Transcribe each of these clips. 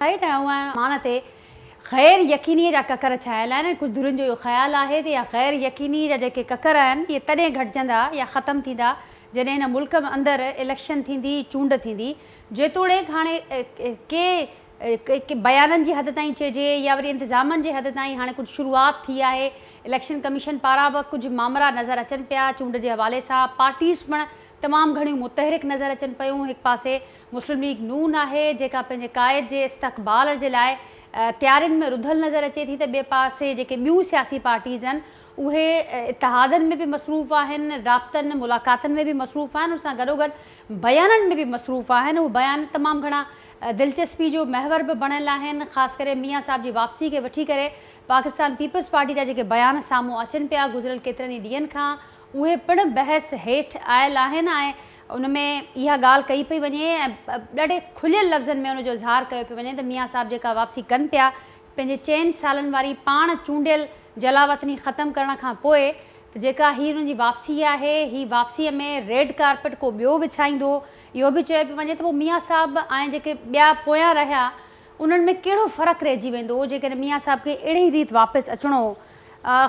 Side ۽ اها مان تي غير يقينيء جا ڪڪر ڇانيل آهن ۽ ڪجهه ڌرين جو اهو خيال آهي ته اها غير يقينيء جا جيڪي ڪڪر آهن اهي تڏهن گهٽجندا يا ختم ٿيندا جڏهن هن ملڪ اندر اليڪشن ٿيندي، چونڊ ٿيندي. جيتوڻيڪ هاڻي ڪي بيانن جي حد تائين چئجي يا وري انتظامن جي حد تائين هاڻي ڪجهه شروعات ٿي آهي، اليڪشن ڪميشن پاران به ڪجهه مامرا نظر اچن پيا، چونڊ جي حوالي سان پارٽيز پڻ تمام گهڻيون متحرڪ نظر اچن پيون. هڪ پاسي مسلم ليگ نون آهي جيڪا پنهنجي قائد جي استقبال جي لاء تيارين ۾ رڌل نظر اچي ٿي ته ٻئي پاسي جيڪي ٻيون سياسي پارٽيز آهن اهي اتحادن ۾ به مصروف آهن، رابطن ملاقاتن ۾ به مصروف آهن ان سان گڏوگڏ بيانن ۾ به مصروف آهن. اهي بيان تمام گهڻا دلچسپي جو محور به بڻيل آهن. خاص ڪري ميان صاحب جي واپسي کي وٺي ڪري پاڪستان پيپلز پارٽي جا جيڪي بيان سامهون اچن پيا گذريل ڪيترن ئي ڏينهن کان اهي پڻ بحث هيٺ آيل آهن ۽ ان ۾ اها ڳالهه ڪئي پئي وڃي ۽ ڏاڍي کليل لفظن ۾ ان جو اظهار ڪيو پيو وڃي ته ميان صاحب جيڪا واپسي ڪن پيا پنهنجي چئن سالن واري پاڻ چونڊيل جلاوطني ختم ڪرڻ کان پوء ته جيڪا هي انهن جي واپسي آهي هي واپسيء ۾ ريڊ ڪارپيٽ ڪو ٻيو وڇائيندو. اهو به چيو پيو وڃي ته پوء ميان صاحب ۽ جيڪي ٻيا پويان رهيا انهن ۾ ڪهڙو فرق رهجي ويندو جيڪڏهن ميان صاحب کي اهڙي ئي ريت واپس اچڻو هو.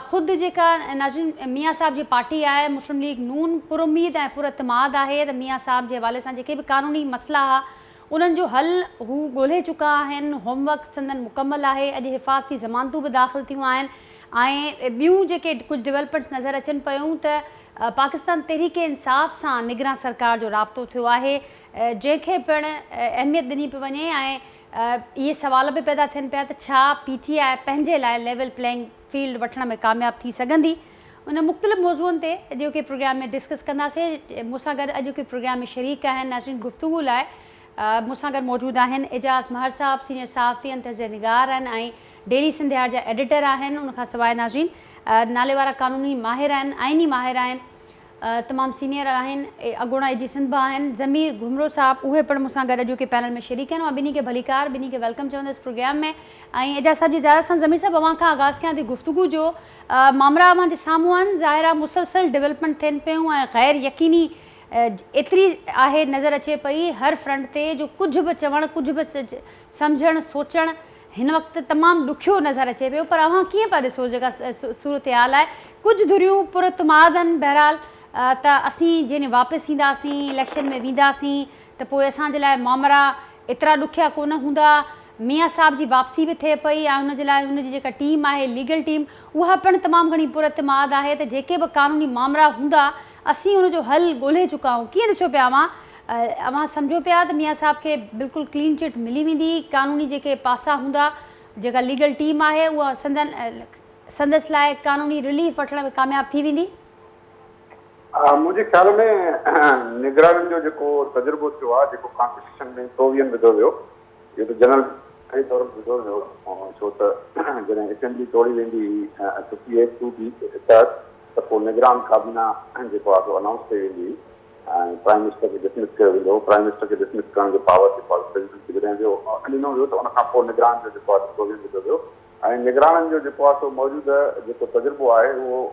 خود جيڪا ناظرين ميان صاحب جي پارٽي آهي مسلم ليگ نون پراميد ۽ پراعتماد آهي ته ميان صاحب جي حوالي سان جيڪي به قانوني مسئلا ها انهن جو حل هو ڳولهي چڪا آهن، هوم ورڪ سندن مڪمل آهي، اڄ حفاظتي ضمانتون به داخل ٿيون آهن ۽ ٻيون جيڪي ڪجهه ڊولپمينٽس نظر اچن پيون ته پاڪستان تحريڪ انصاف سان نگران سرڪار جو رابطو ٿيو آهي جنهن کي پڻ اهميت ڏني پئي وڃي ۽ اهي سوال به پيدا ٿين پيا ته ڇا پي ٽي آء پنهنجي لاء ليول پليئنگ فيلڊ وٺڻ ۾ ڪامياب ٿي سگهندي؟ ان مختلف موضوعن تي اڄوڪي پروگرام ۾ ڊسڪس ڪنداسين. مون سان گڏ اڄوڪي پروگرام ۾ شريڪ آهن ناظرين گفتگو لاء مون سان گڏ موجود آهن اعجاز مهر صاحب سينيئر صحافي ۽ تجزيه نگار آهن ۽ ڊيلي سنڌيار جا ايڊيٽر آهن. ان کان سواء ناظرين ناليوارا قانوني ماهر آهن، آئيني ماهر آهن. تمام سينيئر آهن اڳوڻا اي جي سنڌ به آهن ضمير گهمرو صاحب اهي پڻ مون سان گڏ اڄوڪي پينل ۾ شريڪ آهن. اوهان ٻنهي کي ڀليڪار ٻنهي کي welcome چوندس پروگرام ۾ ۽ اعجاز صاحب جي اجازت سان ضمير صاحب اوهان کان آغاز ڪيان ٿي گفتگو جو. مامرا اوهان جي سامهون آهن ظاهر آهي مسلسل ڊولپمينٽ ٿين پيون ۽ غير يقيني ايتري آهي نظر اچي پئي هر فرنٽ تي جو ڪجهه به چوڻ ڪجهه به سمجهڻ سوچڻ هن وقت تمام ڏکيو نظر اچي پيو پر اوهان ڪيئن پيا ڏسو جيڪا صورتحال آهي ڪجهه ڌريون پراعتماد آهن بهرحال ته اسين جڏهن واپس اينداسين اليڪشن ۾ وينداسين ته پوء اسان جي لاء مامرا ايترا ڏکيا ڪونه هوندا ميان صاحب جي واپسي به ٿئي پئي ۽ ان جي لاء ان جي جيڪا ٽيم آهي ليگل ٽيم اها پڻ تمام گهڻي پراعتماد آهي ته جيڪي به قانوني مامرا هوندا اسين ان جو حل ڳولهي چڪا آهيون. ڪيئن ڏسو پيا اوهان؟ اوهان سمجهو پيا ته ميان صاحب کي بلڪل ڪلين چٽ ملي ويندي، قانوني جيڪي پاسا هوندا، جيڪا ليگل ٽيم آهي اها سندن سندس لاء قانوني رليف وٺڻ ۾ ڪامياب ٿي ويندي؟ منهنجي خيال ۾ نگرانن جو جيڪو تجربو ٿيو آهي، جيڪو ڪانسٽيٽيوشن ۾ پروويزن وڌو ويو، اهو ته جنرل ضياء دور ۾ وڌو ويو، ڇو ته جڏهن اسيمبلي ٽوڙي ويندي هئي ففٽي ايٽ ٽو بي تحت ته پوء نگران ڪابينا جيڪو آهي سو انائونس ڪئي ويندي هئي ۽ پرائيم منسٽر کي ڊسمس ڪيو ويندو هو. پرائيم منسٽر کي ڊسمس ڪرڻ جو پاور جيڪو آهي پريزيڊنٽ کي جڏهن ويو ڏنو ويو ته ان کان پوء نگران جو جيڪو آهي سو پروويزن وڌو ويو ۽ نگرانن جو جيڪو آهي سو موجوده جيڪو تجربو آهي اهو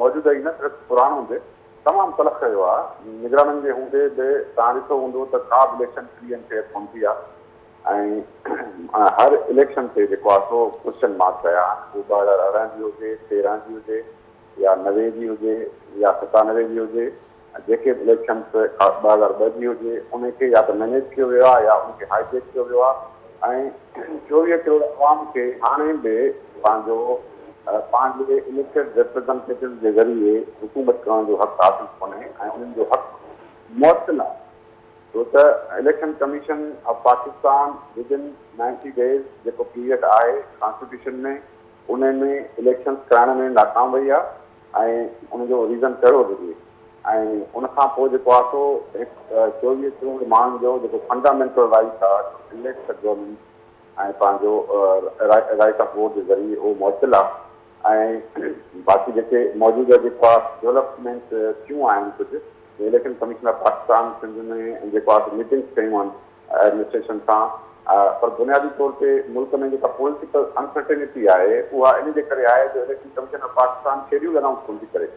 موجوده ئي نه صرف پراڻو به تمام تلخ رهيو آهي. نگرانن جي هوندي به توهان ڏٺو هوندو ته ڪا به اليڪشن فري اينڊ فيئر ڪونه ٿي آهي ۽ هر اليڪشن تي جيڪو آهي سو ڪوئسچن مارڪ رهيا آهن. اهو 2018 جي هجي، 13 جي هجي يا 90 جي هجي يا 97 جي هجي، جيڪي به اليڪشنس 2002 جي هجي ان کي يا ته مئنيج ڪيو ويو آهي يا ان کي هائي جيڪ ڪيو ويو آهي ۽ 24 ڪروڙ عوام کي هاڻي به پنهنجو پنهنجي اليڪٽيڊ ريپريزنٽيٽوز جي ذريعي حڪومت ڪرڻ جو حق حاصل ڪونهي ۽ انهن جو حق معطل آهي ڇو ته election commission of Pakistan within 90 days جيڪو پيريڊ آهي ڪانسٽيٽيوشن ۾ انهي ۾ اليڪشنز ڪرائڻ ۾ ناڪام وئي آهي ۽ ان جو ريزن ڪهڙو به هجي ۽ ان کان پوء جيڪو آهي سو هڪ 24 ڪروڙ ماڻهن جو جيڪو فنڊامينٽل رائيٽ آهي ٽو اليڪٽ ا گورنمينٽ ۽ پنهنجو رائيٽ آف ووٽ جي ذريعي اهو معطل آهي ۽ باقي جيڪي موجوده جيڪو آهي ڊولپمينٽ ٿيون آهن ڪجهه election commission of Pakistan Sindh ۾ جيڪو آهي سو ميٽنگس ڪيون آهن ايڊمنسٽريشن سان پر بنيادي طور تي ملڪ ۾ جيڪا پوليٽيڪل انسرٽينٽي آهي اها ان جي ڪري آهي جو election commission of Pakistan schedule announce ڪونه ٿي ڪري.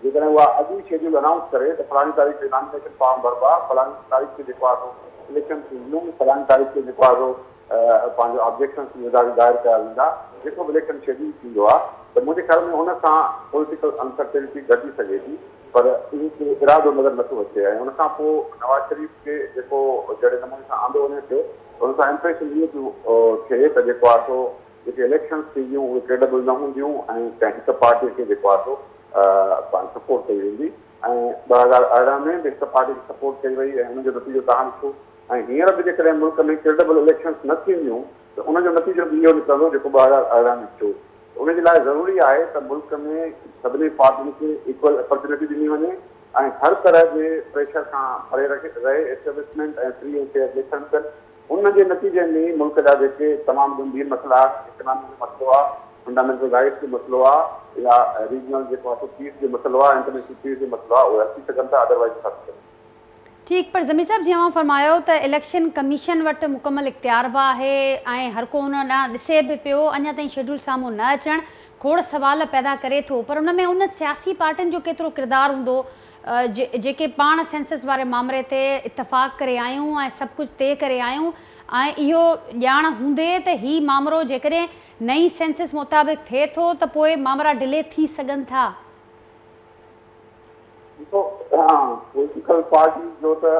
جيڪڏهن اها اڳ ئي شيڊيول انائونس ڪري ته فلاڻي تاريخ تي نامينيشن فارم ڀربا، فلاڻي تاريخ تي جيڪو آهي سو اليڪشن ٿينديون، فلاڻي تاريخ تي جيڪو آهي سو پنهنجو آبجيڪشنس به دائر ڪيا ويندا، جيڪو به اليڪشن شيڊيول ٿيندو آهي ته منهنجي خيال ۾ ان سان پوليٽيڪل انسرٽينٽي گهٽجي سگهي ٿي پر اهو ڪو ارادو نظر نٿو اچي ۽ ان کان پوء نواز شريف کي جيڪو جهڙي نموني سان آندو وڃي پيو ان سان امپريشن اهو پيو ٿئي ته جيڪو آهي سو جيڪي اليڪشنس ٿينديون اهي ڪريڊبل نه هونديون ۽ ڪنهن هڪ پارٽي کي جيڪو آهي سو سپورٽ ڪئي ويندي ۽ 2018 ۾ به هڪ پارٽي کي سپورٽ ڪئي وئي ۽ ان جو نتيجو توهان ڏٺو ۽ هينئر به جيڪڏهن ملڪ ۾ ڪريڊبل اليڪشنس نه ٿينديون ته ان جو نتيجو به اهو نڪرندو جيڪو 2018 ۾ ٿيو. ان جي لاء ضروري آهي ته ملڪ ۾ سڀني پارٽين کي ايڪول اپرچونٽي ڏني وڃي ۽ هر طرح جي پريشر کان پري رهي اسٽيبلشمينٽ ۽ فري ۽ فيئر اليڪشن ٿين. ان جي نتيجي ۾ ئي ملڪ جا جيڪي تمام ڳنڀير مسئلا آهن، اڪنامي جو مسئلو آهي، فنڊامينٽل رائيٽس جو مسئلو آهي يا ريجنل جيڪو آهي سو پيس جو مسئلو آهي، انٽرنيشنل پيس جو مسئلو آهي، اهي حل ٿي سگهن ٿا، ادروائيز نٿا ٿي سگهن. ٺيڪ پر ضمير صاحب جيئن اوهان فرمايو ته اليڪشن ڪميشن وٽ مڪمل اختيار به آهي ۽ هر ڪو ان ڏانهن ڏسي به پيو اڃا تائين شيڊول سامهون نه اچڻ کوڙ سوال پيدا ڪري ٿو پر ان ۾ ان سياسي پارٽين جو ڪيترو ڪردار هوندو جيڪي پاڻ سينسس واري مامري تي اتفاق ڪري آيون ۽ سڀ ڪجهه طئي ڪري آيون ۽ اهو ڄاڻ هوندي ته هي مامرو جيڪڏهن نئين سينسس مطابق ٿئي ٿو ته پوء مامرا ڊلي ٿي سگهن ٿا. ڏسو پوليٽيڪل پارٽيز جو ته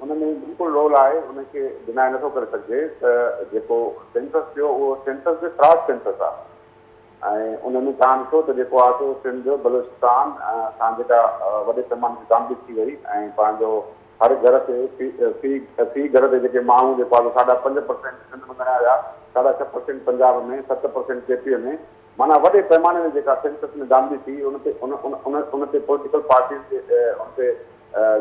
ان ۾ بلڪل رول آهي ان کي ڊنائي نٿو ڪري سگهجي ته جيڪو سينسس ٿيو اهو سينسس به فراڊ سينسس آهي ۽ ان ۾ توهان ڏسو ته جيڪو آهي سو سنڌ بلوچستان سان جيڪا وڏي پيماني تي ڌانڌلي ٿي وئي ۽ پنهنجو هر گهر تي في في گهر تي جيڪي ماڻهو جيڪو آهي سو ساڍا 5 پرسينٽ سنڌ ۾ ڳڻيا ويا، 6.5 پرسينٽ پنجاب ۾، 7 پرسينٽ ڪي پي ۾، معنيٰ وڏي پئماني تي جيڪا سينسس ۾ ڌانڌلي ٿي ان تي ان ان ان ان تي پوليٽيڪل پارٽيز جي ان تي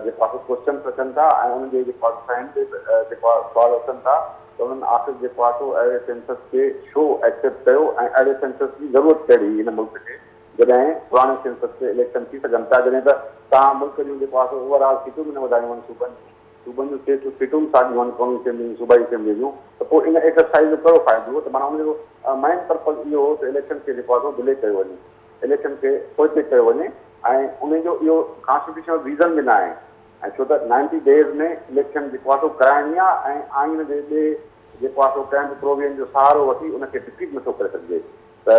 جيڪو آهي سو ڪوئسچنس اچن ٿا ۽ انهن جي جيڪو آهي سائن تي به جيڪو آهي سوال اٿن ٿا ته انهن آخر جيڪو آهي سو اهڙي سينسس کي ڇو ايڪسيپٽ ڪيو ۽ اهڙي سينسس جي ضرورت ڪهڙي هئي هن ملڪ کي جڏهن پراڻي سينسس تي اليڪشن ٿي سگهن پيا جڏهن ته توهان ملڪ جون جيڪو آهي سو اوور آل سيٽون به نه وڌايون آهن صوبن جون. صوبن جون سيٽون سيٽون به ساڳيون آهن قومي اسيمبلي ۽ صوبائي اسيمبلي جون ته پوء ان ايڪسرسائيز جو ڪهڙو فائدو ته معنيٰ ان جو مين پرپز اهو هو ته اليڪشن کي جيڪو آهي سو ڊلي ڪيو وڃي اليڪشن کي پوئتي ڪيو وڃي ۽ ان جو اهو ڪانسٽيٽيوشنل ريزن به ناهي ۽ ڇو ته 90 ڊيز ۾ اليڪشن جيڪو آهي سو ڪرائڻي آهي ۽ آئين جي ٻئي جيڪو آهي سو ڪنهن به پروويزن جو سهارو وٺي ان کي ڊفيٽ نٿو ڪري سگهجي ته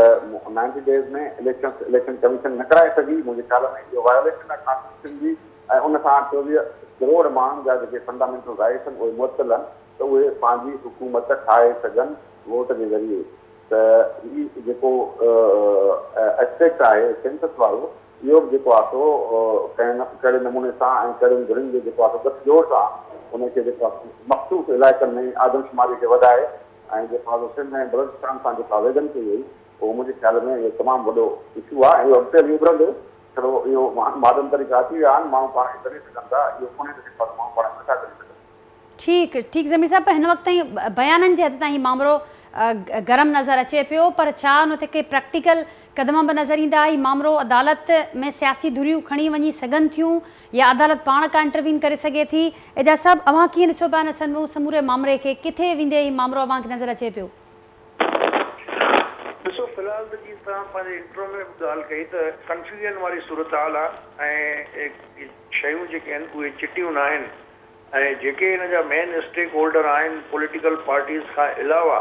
90 ڊيز ۾ اليڪشن اليڪشن ڪميشن نه ڪرائي سگهي، منهنجي خيال ۾ اهو وايوليشن آهي ڪانسٽيٽيوشن جي ۽ ان سان 24 ڪروڙ ماڻهن جا جيڪي فنڊامينٽل رائيٽس آهن اهي معطل آهن ته اهي پنهنجي حڪومت ٺاهي سگهن ووٽ جي ذريعي ته هي جيڪو اسپيڪٽ آهي سينسس وارو اهو به جيڪو آهي سو ڪنهن نه ڪهڙي نموني سان ۽ ڪهڙين ڌرين جي جيڪو آهي سو ڳٺ جوڙ سان ان کي جيڪو آهي سو مخصوص علائقن ۾ آدمشماري کي وڌائي ۽ جيڪو آهي سو سنڌ ۽ بلوچستان سان جيڪا ويڌن ڪئي وئي اهو منهنجي خيال ۾ اهو تمام وڏو اشو آهي ۽ اهو اڳتي هلي اڀرندو. ڇڙو اهو ماڊرن طريقا اچي ويا آهن، ماڻهو پاڻ کي ڪڍي سگهن ٿا، اهو ڪونهي ته جيڪو آهي سو ماڻهو پاڻ کي نٿا ڪڍي سگهن. ٺيڪ ٺيڪ ضمير صاحب پر هن وقت تائين بيانن جي حد تائين هي مامرو گرم نظر اچي پيو پر ڇا ان تي ڪي پريڪٽيڪل قدم به نظر ايندا هي مامرو عدالت ۾ سياسي ڌريون کڻي وڃي سگهن ٿيون يا عدالت پاڻ ڪا انٽروين ڪري سگهي ٿي؟ اعجاز صاحب اوهان ڪيئن ڏسو پيا ان سموري مامري کي ڪٿي ويندي هي مامرو اوهان کي نظر اچي پيو؟ ڏسو في الحال ته جيئن توهان پنهنجي انٽرو ۾ به ڳالهه ڪئي ته ڪنفيوزن واري صورتحال آ ۽ شيون جيڪي آهن اهي چٽيون ناهن ۽ جيڪي ان جا مين اسٽيڪ هولڊر آهن پوليٽيڪل پارٽيز کان علاوه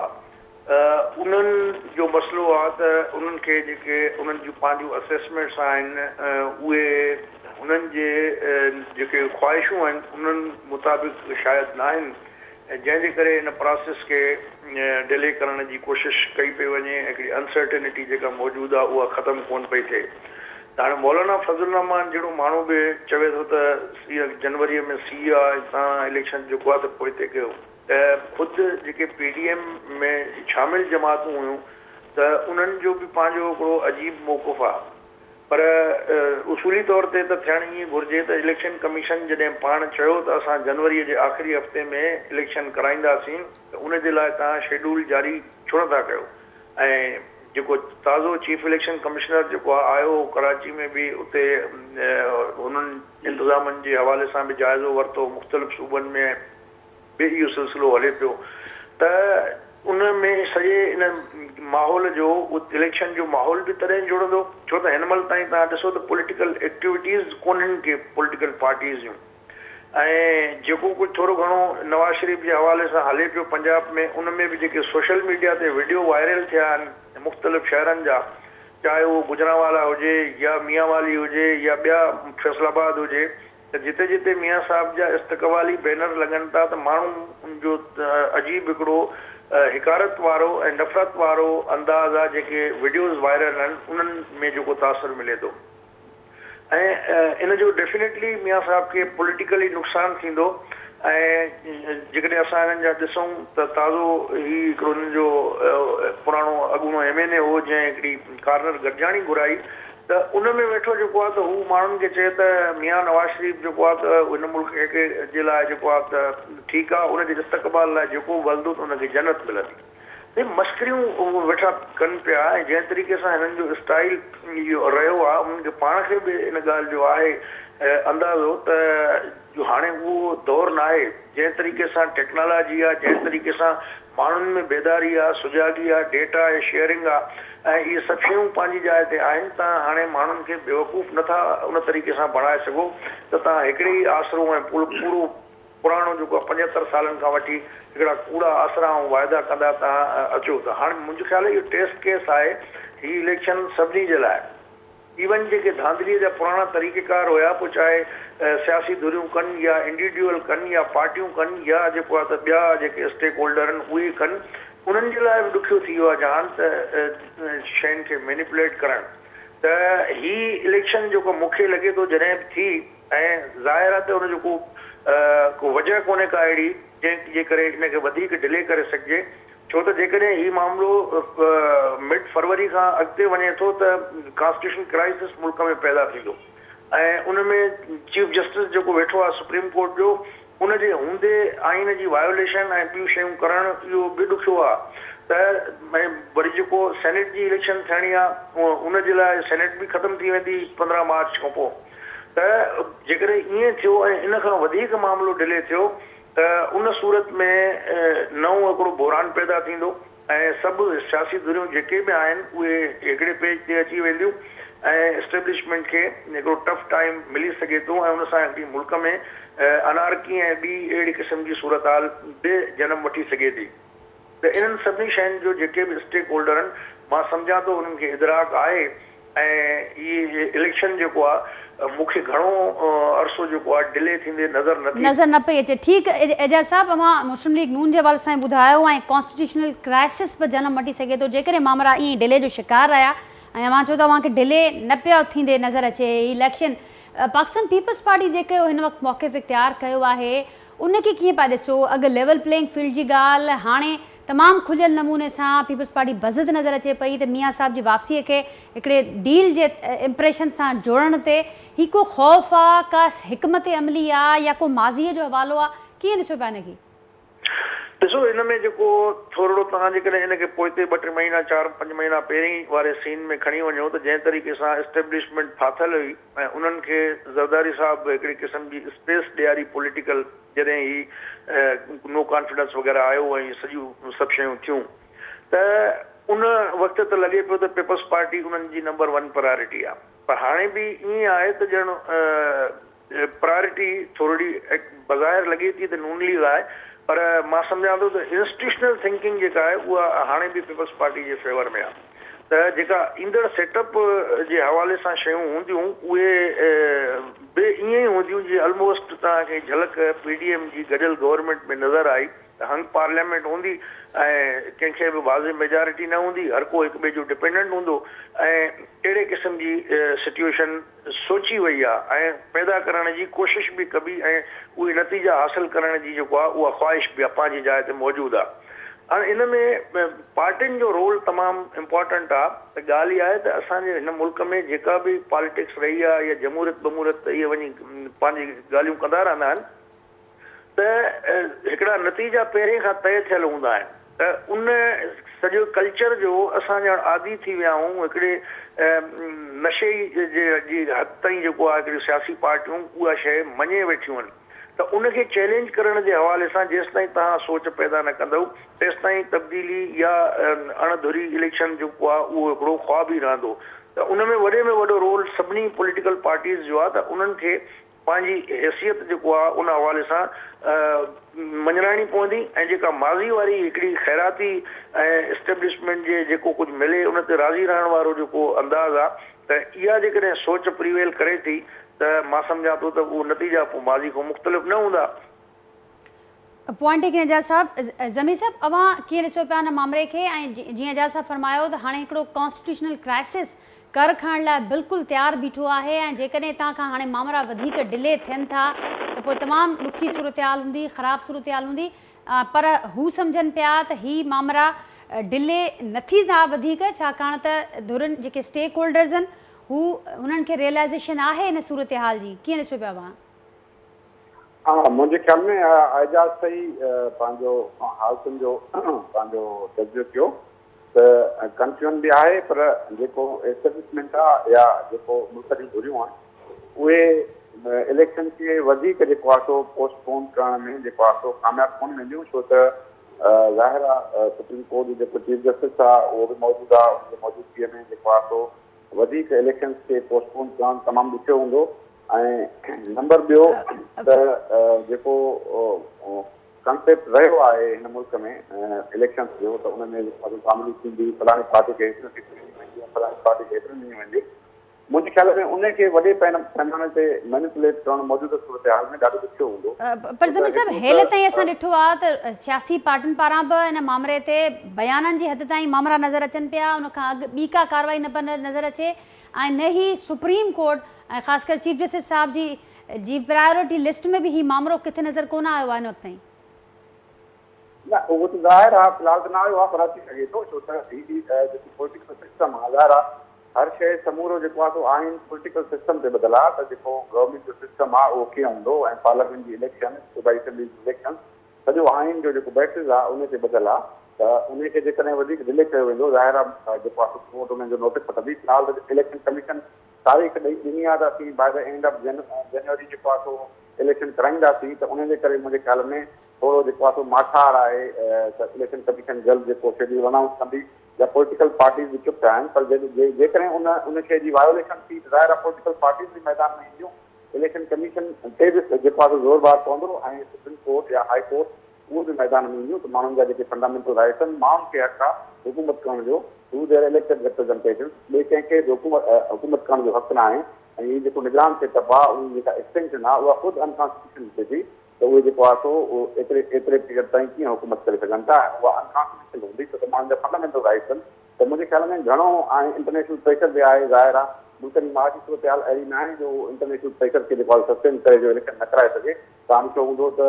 انهن جو مسئلو آ ته انهن کي جيڪي انهن جون پنهنجون اسيسمينٽس آهن اهي انهن جي جيڪي خواهشون آهن انهن مطابق شايد ناهن جنهن جي ڪري ان پراسيس کي ڊلي ڪرڻ جي ڪوشش ڪئي پئي وڃي ۽ هڪڙي انسرٽينٽي جيڪا موجود آ اها ختم ڪونه پئي ٿئي ته هاڻي مولانا فضل الرحمان جهڙو ماڻهو به چوي ٿو ته جنوري ۾ سيء آ ۽ توهان اليڪشن جيڪو آ ته پوئتي ڪيو. ته خود جيڪي پي ڊي ايم ۾ شامل جماعتون هيون ته انهن جو به پنهنجو هڪڙو عجيب موقف آ پر اصولي طور تي ته ٿيڻ ائين گهرجي ته اليڪشن ڪميشن جڏهن پاڻ چيو ته اسان جنوري جي آخري هفتي ۾ اليڪشن ڪرائينداسين ته ان جي لاء توهان شيڊول جاري ڇو نه ٿا ڪيو ۽ جيڪو تازو چيف اليڪشن ڪمشنر جيڪو آ آيو هو ڪراچي ۾ به اتي هنن انتظامن جي حوالي سان به جائزو ورتو مختلف صوبن ۾ به اهو سلسلو هلي پيو ته ان ۾ سڄي ان ماحول جو اليڪشن جو ماحول به تڏهن جڙندو ڇو ته هن مهل تائين توهان ڏسو ته پوليٽيڪل ايڪٽيوٽيز ڪونهن ڪي پوليٽيڪل پارٽيز جون ۽ جيڪو ڪجهه ٿورو گهڻو نواز شريف جي حوالي سان هلي پيو پنجاب ۾ ان ۾ به جيڪي سوشل ميڊيا تي وڊيو وائرل ٿيا آهن مختلف شهرن جا چاهي اهو گجرانوالا هجي يا ميانوالي هجي يا ٻيا فيصل آباد هجي ته جتي جتي ميان صاحب جا استقبالي بينر لڳن ٿا ته ماڻهو ان جو عجيب هڪڙو حقارت وارو ۽ نفرت وارو انداز آ جيڪي وڊيوز وائرل آهن انهن ۾ جيڪو تاثر ملي ٿو ۽ ان جو ڊيفينيٽلي ميان صاحب کي پوليٽيڪلي نقصان ٿيندو ۽ جيڪڏهن اسان انهن جا ڏسون ته تازو هي هڪڙو انهن جو پراڻو اڳوڻو ايم اين اي هو جنهن هڪڙي ڪارنر گڏجاڻي گهرائي ته ان ۾ ويٺو جيڪو آهي ته هو ماڻهن کي چئي ته ميان نواز شريف جيڪو آهي ته هن ملڪ کي جي لاء جيڪو آهي ته ٺيڪ آهي ان جي استقبال لاء جيڪو به هلندو ته ان کي جنت ملندي. هي مسخريون ويٺا ڪن پيا ۽ جنهن طريقي سان هنن جو اسٽائيل اهو رهيو آهي انهن کي پاڻ کي به ان ڳالهه جو آهي اندازو ته جو هاڻي اهو دور ناهي جنهن طريقي سان ٽيڪنالاجي آهي جنهن طريقي سان ماڻهن ۾ بيداري آهي سجاڳي آهي ڊيٽا ۽ شيئرنگ آهي ۽ اهي سڀ شيون پنهنجي جاء تي آهن تان هاڻي ماڻهن کي بيوقوف نٿا ان طريقي سان بڻائي سگهو ته تان هڪڙي ئي آسرو ۽ پورو پراڻو جيڪو آهي 75 سالن کان وٺي هڪڙا ڪوڙا آسرا ۽ واعدا ڪندا تان اچو ته هاڻي منهنجو خيال آهي اهو ٽيسٽ ڪيس آهي هي اليڪشن سڀني جي لاء ايون جيڪي ڌانڌلي جا پراڻا طريقيڪار هيا پوء چاهي سياسي ڌريون ڪن يا انڊيوڊيول ڪن يا پارٽيون ڪن يا جيڪو آهي ته ٻيا جيڪي اسٽيڪ هولڊر آهن اهي ڪن انهن جي لاء به ڏکيو ٿي ويو آهي جهان ته شين کي مينيپوليٽ ڪرڻ ته هي اليڪشن جيڪو مون کي لڳي ٿو جڏهن به ٿي ۽ ظاهر آهي ته ان جو ڪو ڪو وجهه ڪونهي ڪا اهڙي جنهن جي ڪري ان کي وڌيڪ ڊلي ڪري سگهجي ڇو ته جيڪڏهن هي معاملو مڊ فروري کان اڳتي وڃي ٿو ته ڪانسٽيٽيوشن ڪرائسس ملڪ ۾ پيدا ٿيندو ۽ ان ۾ چيف جسٽس جيڪو ويٺو آهي سپريم ڪورٽ جو ان جي هوندي آئين جي وايوليشن ۽ ٻيون شيون ڪرڻ اهو به ڏکيو آهي ته ۽ وري جيڪو سينيٽ جي اليڪشن ٿيڻي آهي ان جي لاء سينيٽ به ختم ٿي ويندي 15 مارچ کان پوء ته جيڪڏهن ائين ٿيو ۽ ان کان وڌيڪ معاملو ڊلي ٿيو ته ان صورت ۾ نئون هڪڙو بحران پيدا ٿيندو ۽ سڀ سياسي ڌريون جيڪي به آهن اهي هڪڙي پيج تي اچي وينديون ۽ اسٽيبلشمينٽ کي هڪڙو ٽف ٽائيم ملي سگهي ٿو ۽ ان سان هڪڙي ملڪ ۾ انارڪي ۽ ٻي اهڙي قسم جي صورتحال به جنم وٺي سگهي ٿي ته انهن سڀني شين جو جيڪي به اسٽيڪ هولڊر آهن مان سمجهان ٿو انهن کي ادراڪ آهي ۽ هي اليڪشن جيڪو آ مون کي گهڻو عرصو جيڪو آ ڊلي ٿيندي نظر نه ٿي. نظر نه پئي اچي. ٺيڪ اعجاز صاحب اوهان مسلم ليگ نون جي حوالي سان ٻڌايو ۽ ڪانسٽيٽيوشنل ڪرائسس به جنم وٺي سگهي ٿو جيڪڏهن مامرا ائين ئي ڊلي جو شڪار رهيا ۽ اوهان چئو ته اوهان کي ڊلي نه پيو ٿيندي نظر اچي هي اليڪشن پاڪستان پيپلز پارٽي جيڪو هن وقت موقف اختيار ڪيو آهي ان کي ڪيئن پيا ڏسو اڳ ليول پليئنگ فيلڊ جي ڳالهه هاڻي تمام کليل نموني سان پيپلز پارٽي بضد نظر اچي پئي ته ميان صاحب جي واپسيء کي هڪڙي ڊيل جي امپريشن سان جوڙڻ تي هي ڪو خوف آ، ڪا حڪمت عملي آ يا ڪو ماضيء جو حوالو آ، ڪيئن ڏسو پيا ان کي؟ ڏسو ان ۾ جيڪو ٿورڙو توهان جيڪڏهن ان کي پوئتي ٻه ٽي مهينا چار پنج مهينا پهرين واري سين ۾ کڻي وڃو ته جنهن طريقي سان اسٽيبلشمينٽ ڦاٿل هئي ۽ انهن کي زرداري صاحب به هڪڙي قسم جي اسپيس ڏياري پوليٽيڪل جڏهن هي نو ڪانفيڊنس وغيره آيو ۽ سڄيون سڀ شيون ٿيون ته ان وقت ته لڳي پيو ته پيپلز پارٽي انهن جي نمبر ون پرائرٽي آ پر هاڻي به ائين آهي ته ڄڻ پرائرٽي ٿورڙي بظاهر لڳي ٿي ته نون ليگ آهي پر مان سمجهان ٿو ته انسٽيٽيوشنل ٿنڪنگ جيڪا آهي اها هاڻي به پيپلز پارٽي جي فيور ۾ آ. ته جيڪا ايندڙ سيٽ اپ جي حوالي سان شيون هونديون اهي به ائين ئي هونديون جيئن الموسٽ توهان کي جهلڪ پي ڊي ايم جي گڏيل گورنمينٽ ۾ نظر آئي ته هنگ پارليامينٽ هوندي ۽ ڪنهن کي به واضح ميجارٽي نه هوندي هر ڪو هڪ ٻئي جو ڊپينڊنٽ هوندو ۽ اهڙي قسم جي سچوئيشن سوچي وئي آهي ۽ پيدا ڪرڻ جي ڪوشش به ڪبي ۽ اهي نتيجا حاصل ڪرڻ جي جيڪو آهي اها خواهش به پنهنجي جاء تي موجود آهي. هاڻي ان ۾ پارٽين جو رول تمام امپارٽنٽ آهي ته ڳالهه اها آهي ته اسان جي هن ملڪ ۾ جيڪا به پاليٽڪس رهي آهي يا جمهوريت بموريت ته اهي وڃي پنهنجي ڳالهيون ڪندا رهندا آهن ته هڪڙا نتيجا پهرين کان طئي ٿيل هوندا آهن ته ان سڄو ڪلچر جو اسان ڄڻ عادي ٿي ويا آهيون هڪڙي نشي جي حد تائين جيڪو آهي هڪڙيون سياسي پارٽيون اها شيء مڃي ويٺيون آهن ته ان کي چئلينج ڪرڻ جي حوالي سان جيستائين توهان سوچ پيدا نه ڪندؤ تيستائين تبديلي يا اڻ ڌري اليڪشن جيڪو آهي اهو هڪڙو خواب ئي رهندو ته ان ۾ وڏي ۾ وڏو رول سڀني پوليٽيڪل پارٽيز جو آهي ته انهن کي پنهنجي حيثيت جيڪو آ ان حوالي سان مڃرائڻي پوندي ۽ جيڪا ماضي واري هڪڙي خيراتي ۽ اسٽيبلشمينٽ جي جيڪو ڪجهه ملي ان تي راضي رهڻ وارو جيڪو انداز آ ته اها جيڪڏهن سوچ پريويل ڪري ٿي ته مان سمجهان ٿو ته اهو نتيجا پوء ماضي کان مختلف نه هوندا. پوائنٽ ٽيڪن اعجاز صاحب. ضمير صاحب اوهان ڪيئن ڏسو پيا ان مامري کي ۽ جيئن اعجاز صاحب فرمايو ته هاڻي هڪڙو ڪانسٽيٽيوشنل ڪرائسس ڪر کڻڻ لاء بلڪل تيار بيٺو آهي ۽ جيڪڏهن هتان کان هاڻي مامرا وڌيڪ ڊلي ٿين ٿا ته پوء تمام ڏکي صورتحال هوندي خراب صورتحال هوندي پر هو سمجهن پيا ته هي مامرا ڊلي نه ٿيندا وڌيڪ ڇاڪاڻ ته ڌرين جيڪي اسٽيڪ هولڊرز آهن هو انهن کي ريئلائيزيشن آهي ان صورتحال جي ڪيئن ڏسو پيا اوهان؟ ها منهنجي خيال ۾ اعجاز صحيح پنهنجو حالتن جو پنهنجو تجزيو ڪيو ته ڪنفيوزن به آهي پر جيڪو اسٽيبلشمينٽ آ يا جيڪو ملڪ جون ڌريون آهن اهي اليڪشن کي وڌيڪ جيڪو آ سو پوسٽ پون ڪرڻ ۾ جيڪو آ سو ڪامياب ڪونه وينديون ڇو ته ظاهر آ سپريم ڪورٽ جو جيڪو چيف جسٽس آ اهو به موجود آ ان جي موجودگي ۾ جيڪو آ سو وڌيڪ اليڪشنز کي پوسٽ پون ڪرڻ تمام ڏکيو هوندو ۽ نمبر ٻيو ته جيڪو ڪنسيپٽ رهيو آهي هن ملڪ ۾ اليڪشنز جو ته ان ۾ جيڪو ڌانڌلي ٿيندي فلاڻي پارٽي کي هيتريون سيٽون ڏنيون وينديون فلاڻي پارٽي کي هيتريون ڏنيون وينديون منهنجي خيال ۾ ان کي وڏي پيماني تي مينيپوليٽ ڪرڻ موجوده صورتحال ۾ ڏاڍو ڏکيو هوندو. پر ضمير صاحب هيل تائين اسان ڏٺو آهي ته سياسي پارٽين پاران به ان مامري تي بيانن جي حد تائين مامرا نظر اچن پيا ان کان اڳ ٻي ڪا ڪارروائي نه نظر اچي ۽ نه ئي سپريم ڪورٽ ۽ خاص ڪري چيف جسٽس صاحب جي جي پرائرٽي لسٽ ۾ به هي مامرو ڪٿي نظر ڪونه آيو آهي هن وقت تائين. نه اهو ته ظاهر آهي في الحال ته نه آيو آهي پر اچي سگهي ٿو ڇو ته هي جيڪو پوليٽيڪل سسٽم آهي ظاهر آهي هر شيء سمورو جيڪو آهي سو آئين پوليٽيڪل سسٽم تي ٻڌل آهي ته جيڪو گورنمينٽ جو سسٽم آهي اهو ڪيئن هوندو ۽ پارليامينٽ جي اليڪشن صوبائي اسيمبلي جي اليڪشن سڄو آئين جو جيڪو بيسز آهي ان تي ٻڌل آهي ته انهي کي جيڪڏهن وڌيڪ ڊلي ڪيو ويندو ظاهر آهي جيڪو آهي سو ڪورٽ انهن جو نوٽيس وٺندي. في الحال ته اليڪشن ڪميشن تاريخ ڏئي ڏني آهي ته اسين by the end of January جيڪو آهي سو اليڪشن ڪرائينداسين ته انهي جي ڪري منهنجي خيال ۾ ٿورو جيڪو آهي سو ماٺار آهي ته اليڪشن ڪميشن جلد جيڪو شيڊيول انائونس ڪندي يا پوليٽيڪل پارٽيز به چپ آهن پر جيڪڏهن ان ان شيء جي وايوليشن ٿي ته ظاهر آهي پوليٽيڪل پارٽيز به ميدان ۾ اينديون اليڪشن ڪميشن تي به جيڪو آهي سو زور بار پوندو ۽ سپريم ڪورٽ يا هائي ڪورٽ اهي به ميدان ۾ اينديون ته ماڻهن جا جيڪي فنڊامينٽل رائٽس آهن، ماڻهن کي حق آهي حڪومت ڪرڻ جو ٿرو ديئر اليڪٽيڊ ريپريزنٽيٽوز، ٻئي ڪنهن کي به حڪومت حڪومت ڪرڻ جو حق ناهي ۽ هي جيڪو نگران سيٽ اپ آهي ان جي جيڪا ايڪسٽينشن آهي اها خود انڪانسٽيٽيوشنل ٿئي ٿي ته اهي جيڪو آهي سو ايتري ايتري پيريڊ تائين ڪيئن حڪومت ڪري سگهن ٿا ۽ اها انڪانسٽيٽيوشنل هوندي ڇو ته ماڻهن جا فنڊامينٽل رائٽس آهن ته منهنجي خيال ۾ گهڻو ۽ انٽرنيشنل پريشر به آهي، ظاهر آهي ملڪ جي معاشي صورتحال اهڙي ناهي جو اهو انٽرنيشنل پريشر کي جيڪو آهي سسٽين ڪري جو اليڪشن نه ڪرائي سگهي. توهان ڏٺو هوندو ته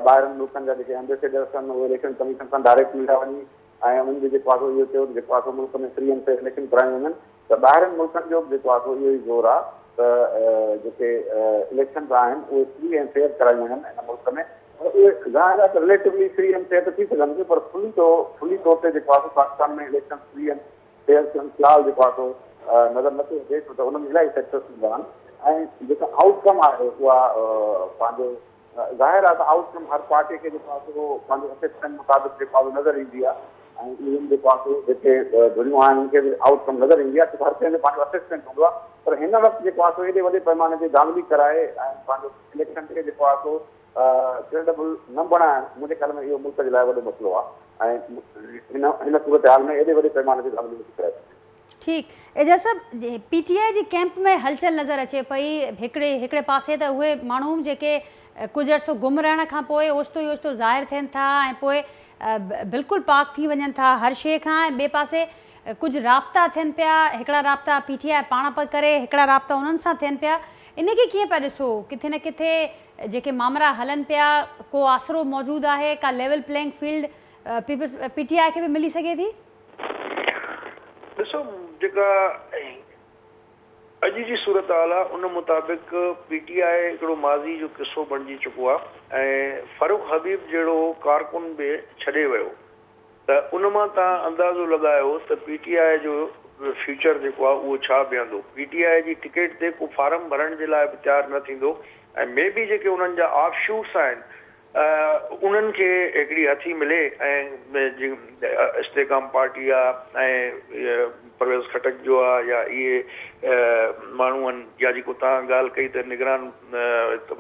ٻاهرن ملڪن جا جيڪي ايمبيسيڊرس آهن اهي اليڪشن ڪميشن سان ڊائريڪٽ مليا وڃي ۽ انهن به جيڪو آهي سو اهو چيو ته جيڪو آهي سو ملڪ ۾ فري اينڊ فيئر اليڪشن ڪرايون وڃن ته ٻاهرن ملڪن جو به جيڪو آهي سو اهو ئي زور آهي ته جيڪي اليڪشنز آهن اهي فري ۽ فيئر ڪرايون وڃن هن ملڪ ۾ پر اهي ظاهر آهي ته رليٽولي فري اينڊ فيئر ته ٿي سگهن ٿيون پر فلي طور فلي طور تي جيڪو آهي سو Pakistan ۾ elections free and fair ٿيڻ في الحال جيڪو آهي سو نظر نه ٿو اچي ڇو ته ان ۾ الاهي فيڪٽرس هوندا آهن ۽ جيڪا آئوٽ ڪم آهي اها پنهنجو ظاهر آهي ته آئوٽ ڪم هر پارٽي کي جيڪو آهي سو پنهنجي اسيسمينٽ مطابق جيڪو آهي نظر ايندي آهي ۽ ايون جيڪو آهي سو جيڪي ڌريون آهن انهن کي به آئوٽ ڪم نظر ايندي آهي ڇو ته هر ڪنهن جو پنهنجو اسيسمينٽ هوندو آهي پر هن وقت جيڪو آهي سو ايڏي وڏي پئماني تي ڌانڌلي ڪرائي ۽ پنهنجو اليڪشن کي جيڪو آهي سو ڪريڊبل نه بڻائڻ منهنجي خيال ۾ اهو ملڪ جي لاء وڏو مسئلو آهي ۽ هن هن صورتحال ۾ ايڏي وڏي پئماني تي ڌانڌلي نٿي ڪرائي سگهجي. ٺيڪ اعجاز صاحب پي ٽي آء جي ڪيمپ ۾ هلچل نظر اچي پئي هڪڙي هڪڙي پاسي ته اهي ماڻهو جيڪي ڪجهه عرصو گم رهڻ کان پوء اوچتو ئي اوچتو ظاهر ٿين ٿا ۽ پوء بلڪل پاڪ ٿي وڃن ٿا هر شيء کان ۽ ٻئي پاسي ڪجهه رابطا ٿين پيا هڪڙا رابطا پي ٽي آء پاڻ پئي ڪري هڪڙا رابطا انهن سان ٿين پيا ان کي ڪيئن پيا ڏسو ڪٿي نه ڪٿي جيڪي مامرا هلن پيا ڪو آسرو موجود آهي ڪا level playing field peoples P T I کي به ملي سگهي ٿي؟ ڏسو جيڪا اڄ جي صورتحال آ ان مطابق پي ٽي آء هڪڙو ماضي جو قصو بڻجي چڪو آ ۽ فرخ حبيب جهڙو ڪارڪن به ڇڏي ويو ته ان مان توهان اندازو لڳايو ته پي ٽي آء جو فيوچر جيڪو آ اهو ڇا بيهندو پي ٽي آء جي ٽڪيٽ تي ڪو فارم ڀرڻ جي لاء به تيار نه ٿيندو ۽ مي بي جيڪي انهن جا آف شوٽس آهن انهن کي هڪڙي هٿي ملي ۽ استحڪام پارٽي آ ۽ پرويز خٽڪ جو آ يا اهي ماڻهو آهن يا جيڪو توهان ڳالهه ڪئي ته نگران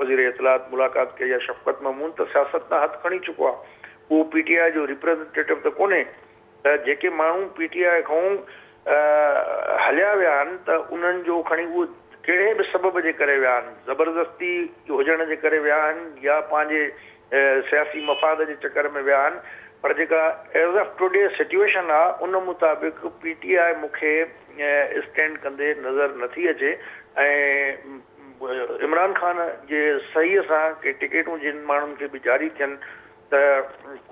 وزير اطلاعات ملاقات ڪئي آ، شفقت محمود ته سياست تان هٿ کڻي چڪو آ، اهو پي ٽي آء جو ريپريزنٽيٽو ته ڪونهي ته جيڪي ماڻهو پي ٽي آء کان هليا ويا آهن ته انهن جو کڻي اهو ڪهڙي به سبب جي ڪري ويا آهن، زبردستي هجڻ جي ڪري ويا آهن يا پنهنجي سياسي مفاد جي چڪر ۾ ويا آهن پر جيڪا ايز آف ٽوڊي سچوئيشن آ ان مطابق پي ٽي آء مون کي اسٽينڊ ڪندي نظر نٿي اچي ۽ عمران خان جي صحيح سان ڪي ٽڪيٽون جن ماڻهن کي به جاري ٿين ته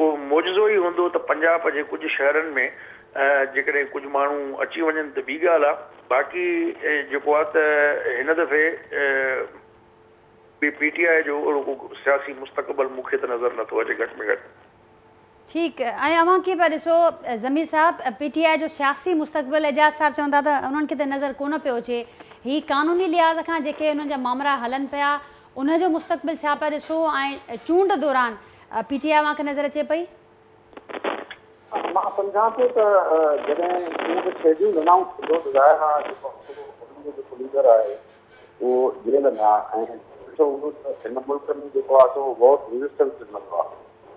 ڪو معجزو ئي هوندو ته پنجاب جي ڪجهه شهرن ۾ جيڪڏهن ڪجهه ماڻهو اچي وڃن ته ٻي ڳالهه آ باقي جيڪو آ ته هن دفعي پي ٽي آء جو اهڙو ڪو سياسي مستقبل مون کي ته نظر نٿو اچي گهٽ ۾ گهٽ. ٺيڪ ۽ اوهان ڪيئن پيا ڏسو ضمير صاحب پي ٽي آء جو سياسي مستقبل اعجاز صاحب چون ٿا ته انهن کي ته نظر ڪونه پيو اچي هي قانوني لحاظ کان جيڪي انهن جا مامرا هلن پيا ان جو مستقبل ڇا پيا ڏسو ۽ چونڊ دوران پي ٽي آء اوهان کي نظر اچي پئي؟ مان سمجهان ٿو ته جڏهن چونڊ شيڊيول انائونس ٿيندو ته ظاهر آهي جيڪو انهن جو جيڪو ليڊر آهي اهو جيل ۾ آهي ۽ ڏٺو هوندو ته هن ملڪ ۾ جيڪو آهي سو ووٽ ريزسٽنس ملندو آهي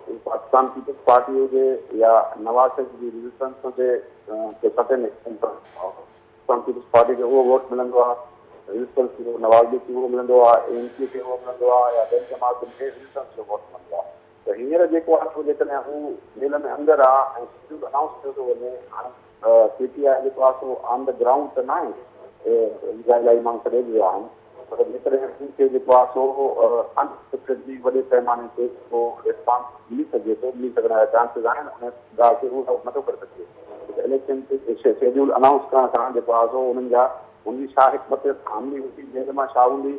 اهو پاڪستان پيپلز پارٽي هجي يا نواز شريف جي ريزسٽنس هجي ته certain extant Pakistan peoples party کي اهو ووٽ ملندو آهي ريزسٽنس جو نواز ليگ کي اهو ملندو آهي اي اين پي کي اهو ملندو آهي يا ٻين جماعتن کي ريزسٽنس جو ووٽ ملندو آهي ته هينئر جيڪو آهي سو جيڪڏهن هو جيل ۾ اندر آ ۽ شيڊيول انائونس ٿيو ٿو وڃي هاڻي پي ٽي آء جيڪو آهي سو آن the ground ته ناهي جا الاهي ماڻهو ڇڏي به ويا آهن پر جيڪڏهن هن کي جيڪو آهي سو ان ايڪسپيڪٽيڊلي وڏي پئماني تي ڪو ريسپانس ملي سگهي ٿو ملي سگهڻ جا چانسز آهن ان ڳالهه کي رول آئوٽ نٿو ڪري سگهجي ته اليڪشن شيڊيول انائونس ڪرڻ سان جيڪو آهي سو انهن جا هن جي ڇا حڪمت عملي هوندي جيل مان ڇا هوندي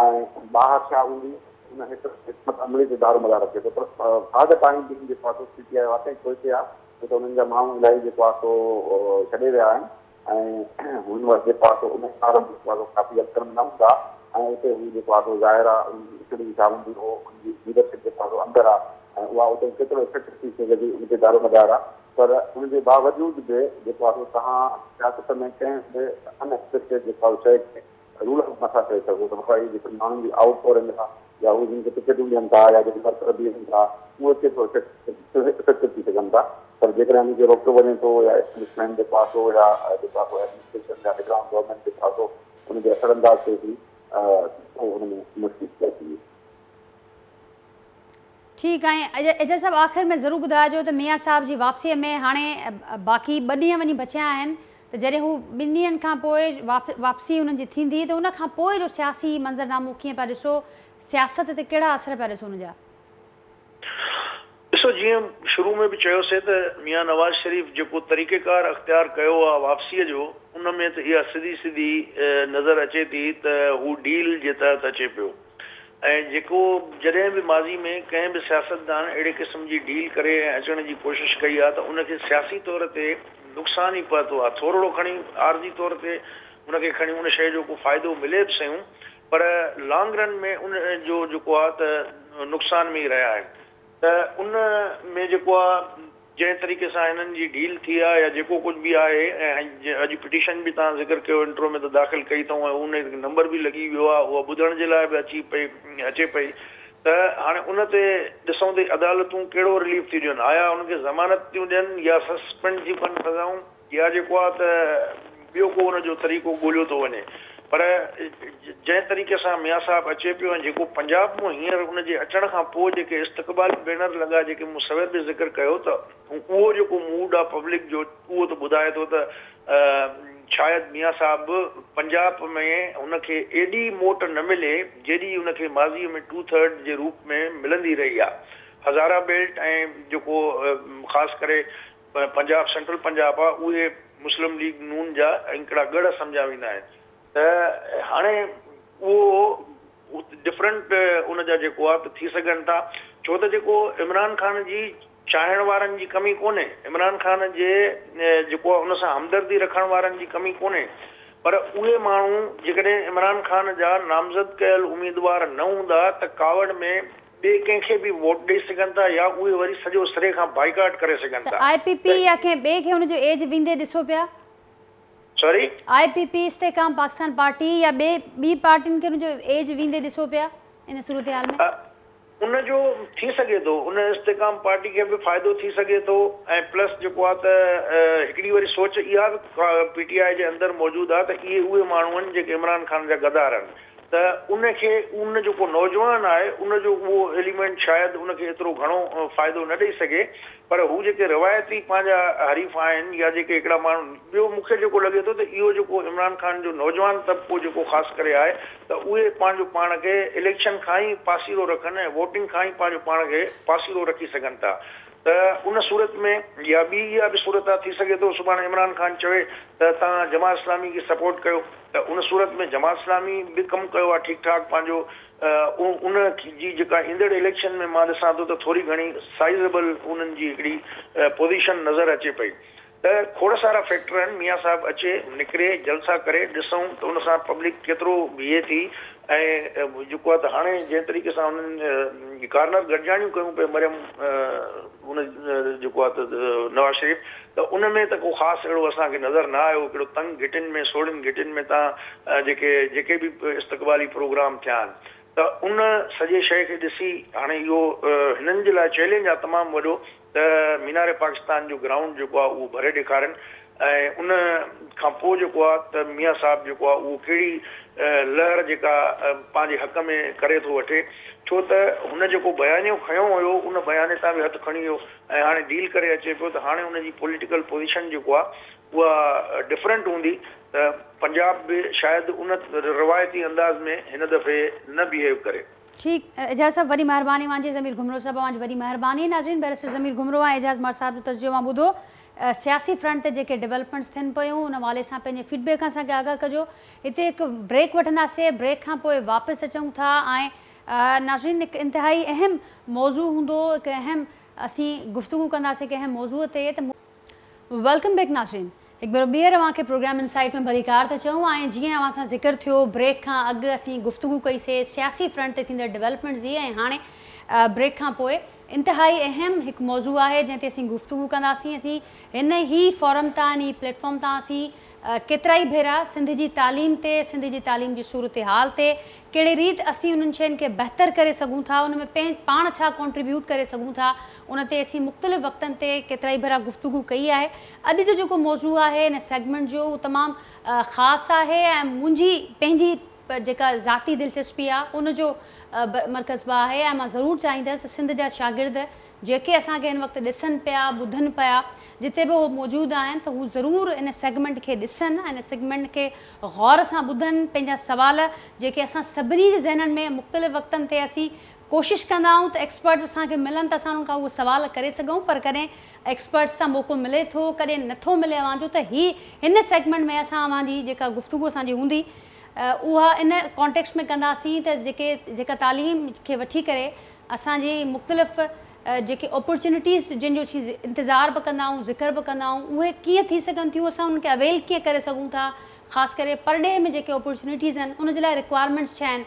۽ ٻاهر ڇا هوندي ان هڪ حڪمت عملي تي دارومدار رکي ٿو پر فار the time being جيڪو آهي سو پي ٽي آء واقعي پوئتي آهي ڇو ته انهن جا ماڻهو الاهي جيڪو آهي سو ڇڏي ويا آهن ۽ هن وقت جيڪو آهي سو اميدوار به جيڪو آهي سو ڪافي حلقن ۾ نه هوندا ۽ اتي هو جيڪو آهي سو ظاهر آهي ان جي اسٽريٽجي ڇا هوندي اهو ان جي ليڊرشپ جيڪو آهي سو اندر آهي ۽ اها اتي ڪيترو افيڪٽو ٿي سگهي ٿي ان تي دارومدار آهي پر ان جي باوجود به جيڪو آهي سو توهان سياست ۾ ڪنهن به ان ايڪسپيڪٽيڊ جيڪو آهي شيء کي رول آئوٽ نٿا ڪري سگهو ته بابا اهي جيڪي ماڻهن جي آئوٽ پورنگ آ يا هو جن کي ٽڪيٽون ڏين ٿا يا جيڪي ورڪر بيهن ٿا اهي ڪيترو افيڪٽو ٿي سگهن ٿا پر جيڪڏهن انهن کي روڪيو وڃي ٿو يا اسٽيبلشمينٽ جيڪو آ سو يا جيڪو آ سو ايڊمنسٽريشن يا نگران گورنمينٽ جيڪو آ سو ان تي اثر انداز ٿئي ٿي ته ان ۾ مشڪل ٿي ٿئي. ٺيڪ آهي اعجاز صاحب آخر ۾ ضرور ٻڌائجو ته ميان صاحب جي واپسيء ۾ هاڻي باقي ٻه ڏينهن وڃي بچيا آهن ته جڏهن هو ٻن ڏينهن کان پوء واپسي انهن جي ٿيندي ته ان کان پوء جو سياسي منظرنامو ڪيئن پيا ڏسو سياست تي ڪهڙا اثر پيا ڏسو ان جا؟ ڏسو جيئن شروع ۾ به چيوسين ته ميان نواز شريف جيڪو طريقيڪار اختيار ڪيو آهي واپسيء جو ان ۾ ته اها سڌي سڌي نظر اچي ٿي ته هو ڊيل جي تحت اچي پيو ۽ جيڪو جڏهن به ماضي ۾ ڪنهن به سياستدان اهڙي قسم جي ڊيل ڪري ۽ اچڻ جي ڪوشش ڪئي آهي ته ان کي سياسي طور تي نقصان ئي پهتو آهي ٿورڙو کڻي عارضي طور تي ان کي کڻي ان شيء جو ڪو فائدو ملي به سهيون پر لانگ رن ۾ ان جو جيڪو آهي ته نقصان ۾ ئي رهيا آهن ته ان ۾ جيڪو آهي جنهن طريقي سان هنن جي ڊيل ٿي آهي يا جيڪو ڪجهه به آهي ۽ اڄ پٽيشن به توهان ذڪر ڪيو انٽرو ۾ ته داخل ڪئي اٿئون ۽ ان تي نمبر به لڳي ويو آهي اها ٻڌڻ جي لاء به اچي پئي اچي پئي ته هاڻي ان تي ڏسون ته عدالتون ڪهڙو رليف ٿيون ڏين آيا ان کي ضمانت ٿيون ڏين يا سسپينڊ ٿيون ڪن سزائون يا جيڪو آهي ته ٻيو ڪو ان جو طريقو ڳوليو ٿو وڃي پر جنهن طريقي سان ميان صاحب اچي پيو ۽ جيڪو پنجاب مون هينئر ان جي اچڻ کان پوء جيڪي استقبالي بينر لڳا جيڪي مون سوير به ذڪر ڪيو ته اهو جيڪو موڊ آهي پبلڪ جو اهو ته ٻڌائي ٿو ته شايد ميان صاحب پنجاب ۾ هن کي ايڏي موٽ نه ملي جيڏي هن کي ماضي ۾ ٽو ٿرڊ جي روپ ۾ ملندي رهي آهي هزاره بيلٽ ۽ جيڪو خاص ڪري پنجاب سينٽرل پنجاب آ اهي مسلم ليگ نون جا هڪڙا ڳڙهه سمجهيا ويندا آهن ته هاڻي اهو ڊفرنٽ ان جا جيڪو آ ته ٿي سگهن ٿا ڇو ته جيڪو عمران خان جي چاهڻ وارن جي ڪمي ڪونهي عمران خان جي جيڪو آ ان سان همدردي رکڻ وارن جي ڪمي ڪونهي پر اهي ماڻهو جيڪڏهن عمران خان جا نامزد ڪيل اميدوار نه هوندا ته ڪاوڙ ۾ ٻئي ڪنهن کي به ووٽ ڏئي سگهن ٿا يا اهي وري سڄو سري کان بائيڪاٽ ڪري سگهن ته ٿا آء پي پي ته يا ڪنهن ٻئي کي ان جو ايج ويندي ڏسو پيا؟ Sorry? I P P, Istehkam Pakistan party يا ٻي ٻي پارٽين کي ان جو ايج ويندي ڏسو پيا ان صورتحال ۾؟ ان جو ٿي سگهي ٿو ان استحڪام پارٽي کي به فائدو ٿي سگهي ٿو ۽ پلس جيڪو آهي ته هڪڙي وري سوچ اها به پي ٽي آء جي اندر موجود آهي ته اهي اهي ماڻهو آهن جيڪي عمران خان جا غدار آهن ته ان کي ان جيڪو نوجوان آهي ان جو اهو ايليمينٽ شايد ان کي ايترو گهڻو فائدو نه ڏئي سگهي پر هو جيڪي روايتي پنهنجا حريف آهن يا جيڪي هڪڙا ماڻهو ٻيو مون کي جيڪو لڳي ٿو ته اهو جيڪو عمران خان جو نوجوان طبقو جيڪو خاص ڪري آهي ته اهي پنهنجو پاڻ کي اليڪشن کان ئي پاسيرو رکن ۽ ووٽنگ کان ئي پنهنجو پاڻ کي پاسيرو رکي سگهن ٿا ته ان صورت ۾ يا ٻي اها به صورت آهي ٿي سگهي ٿو سڀاڻي عمران خان چوي ته توهان جماعت اسلامي کي سپورٽ ڪيو ته ان صورت ۾ جماعت اسلامي به ڪم ڪيو آهي ٺيڪ ٺاڪ پنهنجو ان جي جيڪا ايندڙ اليڪشن ۾ مان ڏسان ٿو ته ٿوري گهڻي سائيزبل انهن جي هڪڙي پوزيشن نظر اچي پئي ته کوڙ سارا فيڪٽر آهن ميان صاحب اچي نڪري جلسا ڪري ڏسون ته ان سان پبلڪ ڪيترو بيهي ٿي ۽ جيڪو آهي ته هاڻي جنهن طريقي سان انهن ڪارنر گڏجاڻيون ڪيون پئي مريم ان جيڪو آهي ته نواز شريف ته ان ۾ ته ڪو خاص اهڙو اسان کي نظر نه آيو هڪڙو تنگ گهٽين ۾ سوڙهين گهٽين ۾ تان جيڪي جيڪي به استقبالي پروگرام ٿيا آهن ته ان سڄي شيء کي ڏسي هاڻي اهو هنن جي لاء چئلينج آهي تمام وڏو ته مينار پاڪستان جو گرائونڊ جيڪو آهي اهو ڀري ڏيکارين ۽ ان کان پوء جيڪو آهي ته ميان صاحب جيڪو آهي اهو ڪهڙي لهر جيڪا پنهنجي حق ۾ ڪري ٿو وٺي ڇو ته هن جيڪو بيانيو کنيو هيو ان بياني تان به هٿ کڻي ويو ۽ هاڻي ڊيل ڪري اچي پيو ته هاڻي ان جي پوليٽيڪل پوزيشن جيڪو آهي اها ڊفرنٽ هوندي ته پنجاب به شايد ان روايتي انداز ۾ هن دفعي نه بيهيو ڪري. ٺيڪ اعجاز صاحب وڏي مهرباني اوهان جي ضمير گهمرو صاحب اوهان جي وڏي مهرباني ناظرين بئريسٽر ضمير گهمرو ۽ اعجاز مهر صاحب جو تجزيو اوهان ٻڌو سياسي فرنٽ تي جيڪي ڊولپمينٽس ٿين پيون ان حوالي سان پنهنجي فيڊ بيڪ اسان کي آگاهه ڪجو هتي هڪ بريڪ وٺنداسي بريڪ کان پوء واپس اچون ٿا ۽ ناظرين هڪ انتهائي اهم موضوع هوندو هڪ اهم اسين گفتگو ڪنداسين هڪ اهم موضوع تي ته welcome back ناظرين هڪ ڀيرو ٻيهر اوهان کي پروگرام انسائيٽ ۾ ڀليڪار ٿا چئون ۽ جيئن اوهان سان ذڪر ٿيو بريڪ کان اڳ اسين گفتگو ڪئي سي سياسي فرنٽ تي ٿيندڙ ڊولپمينٽس جي ۽ هاڻي بريڪ کان پوء انتهائي اهم هڪ موضوع آهي جنهن تي اسين گفتگو ڪنداسين اسين هن ئي فورم تان هن ئي پليٽ فارم تان اسين ڪيترائي ڀيرا سنڌ جي تعليم تي، سنڌ جي تعليم جي صورتحال تي، ڪهڙي ريت اسين انهن شين کي بهتر ڪري سگهون ٿا، ان ۾ پاڻ ڇا ڪنٽريبيوٽ ڪري سگهون ٿا، ان تي اسين مختلف وقتن تي ڪيترائي ڀيرا گفتگو ڪئي آهي. اڄ جو جيڪو موضوع آهي ان سيگمينٽ جو اهو تمام خاص آهي ۽ منهنجي پنهنجي جيڪا ذاتي دلچسپي آهي ان جو مرڪز به آهي ۽ مان ضرور چاهيندس ته سنڌ جا شاگرد جيڪي اسان کي هن وقت ڏسن پيا، ٻڌن پيا، جتي به هو موجود آهن ته هو ضرور ان سيگمينٽ کي ڏسن ۽ ان سيگمينٽ کي غور سان ٻڌن، پنهنجا سوال جيڪي اسان سڀني جي ذهنن ۾ مختلف وقتن تي اسين ڪوشش ڪندا آهيون ته ايڪسپرٽس اسان کي ملن ته اسان انهن کان اهي سوال ڪري سگهون پر ڪڏهن ايڪسپرٽس سان موقعو ملي ٿو ڪڏهن نٿو ملي اوهان جو ته هي هن سيگمينٽ ۾ اسان اوهان جي جيڪا گفتگو اسان جي هوندي اها ان ڪانٽيڪسٽ ۾ ڪنداسين ته جيڪي جيڪا تعليم کي وٺي ڪري اسان جي مختلف جيڪي اپورچونيٽيز جن جو اسين انتظار به ڪندا آهيون ذڪر به ڪندا آهيون اهي ڪيئن ٿي سگهن ٿيون اسان انهن کي اويل ڪيئن ڪري سگهون ٿا خاص ڪري پرڏيهه ۾ جيڪي اپورچونيٽيز آهن ان جي لاء رڪوائرمينٽس ڇا آهن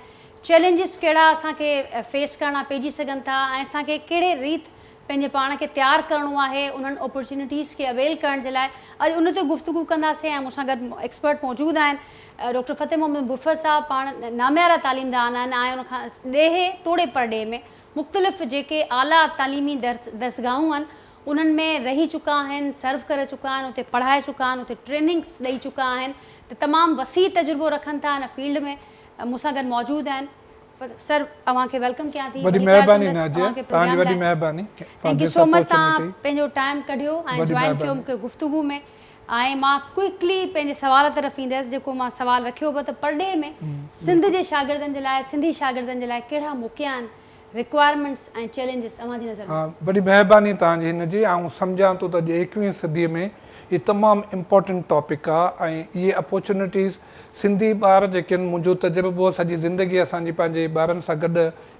چئلينجز ڪهڙا اسان کي فيس ڪرڻا پئجي سگهن ٿا ۽ اسان کي ڪهڙي ريت پنهنجي پاڻ کي تيار ڪرڻو آهي انهن اپورچونيٽيز کي اويل ڪرڻ جي لاء اڄ ان تي گفتگو ڪنداسين ۽ مون سان گڏ ايڪسپرٽ موجود آهن ڊاڪٽر فتح محمد بفر صاحب پاڻ ناميارا تعليمدان آهن ۽ ان کان ڏيهي توڙي پرڏيهه ۾ مختلف جيڪي اعليٰ تعليمي درسگاهون آهن انهن ۾ رهي چڪا آهن سرو ڪري چڪا آهن اتي پڙهائي چڪا آهن اتي ٽريننگس ڏئي چڪا آهن ته تمام وسيع تجربو رکن ٿا ان فيلڊ ۾ مون سان گڏ موجود آهن سر اوهان کي welcome ڪيان ٿي وڏي مهرباني نازيه توهان جي وڏي مهرباني thank you so مچ توهان پنهنجو ٽائيم ڪڍيو ۽ جوائن ڪيو مونکي گفتگو ۾ ۽ مان ڪوئڪلي پنهنجي سوال طرف ايندس جيڪو مان سوال رکيو به ته پرڏيهه ۾ سنڌ جي شاگردن جي لاء سنڌي شاگردن جي لاء ڪهڙا موقعا آهن رڪوائرمينٽس ۽ چئلينجز اوهان جي نظر ۾. ها وڏي مهرباني توهان جي هن جي آئون سمجهان ٿو ته اڄ ايڪويهين صدي ۾ هي تمام امپارٽنٽ ٽاپڪ آ ۽ اهي اپورچونيٽيز سنڌي ٻار جيڪي آهن منهنجو تجربو سڄي زندگي اسان جي پنهنجي ٻارن سان گڏ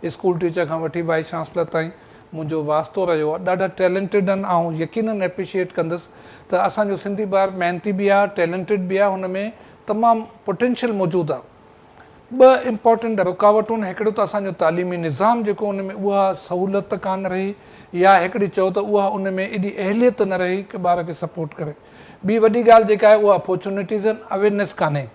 اسڪول ٽيچر کان وٺي وائيس چانسلر تائين منهنجو واسطو رهيو آهي ڏاڍا ٽيلنٽيڊ آهن آئون يقينن اپريشيئيٽ ڪندس ته اسان جو سنڌي ٻار محنتي به آهي ٽيلنٽيڊ به آهي هن ۾ تمام پوٽينشل موجود آهي ٻه امپارٽنٽ رڪاوٽون آهن، هڪڙو ته اسان جو تعليمي نظام جيڪو ان ۾ اها سهولت ڪانه رهي يا هڪڙي چئو ته اها ان ۾ ايڏي اهليت نه رهي ڪه ٻار کي سپورٽ ڪري. ٻي وڏي ڳالهه جيڪا آهي اها اپورچونيٽيز آهن، اويرنيس ڪانهي.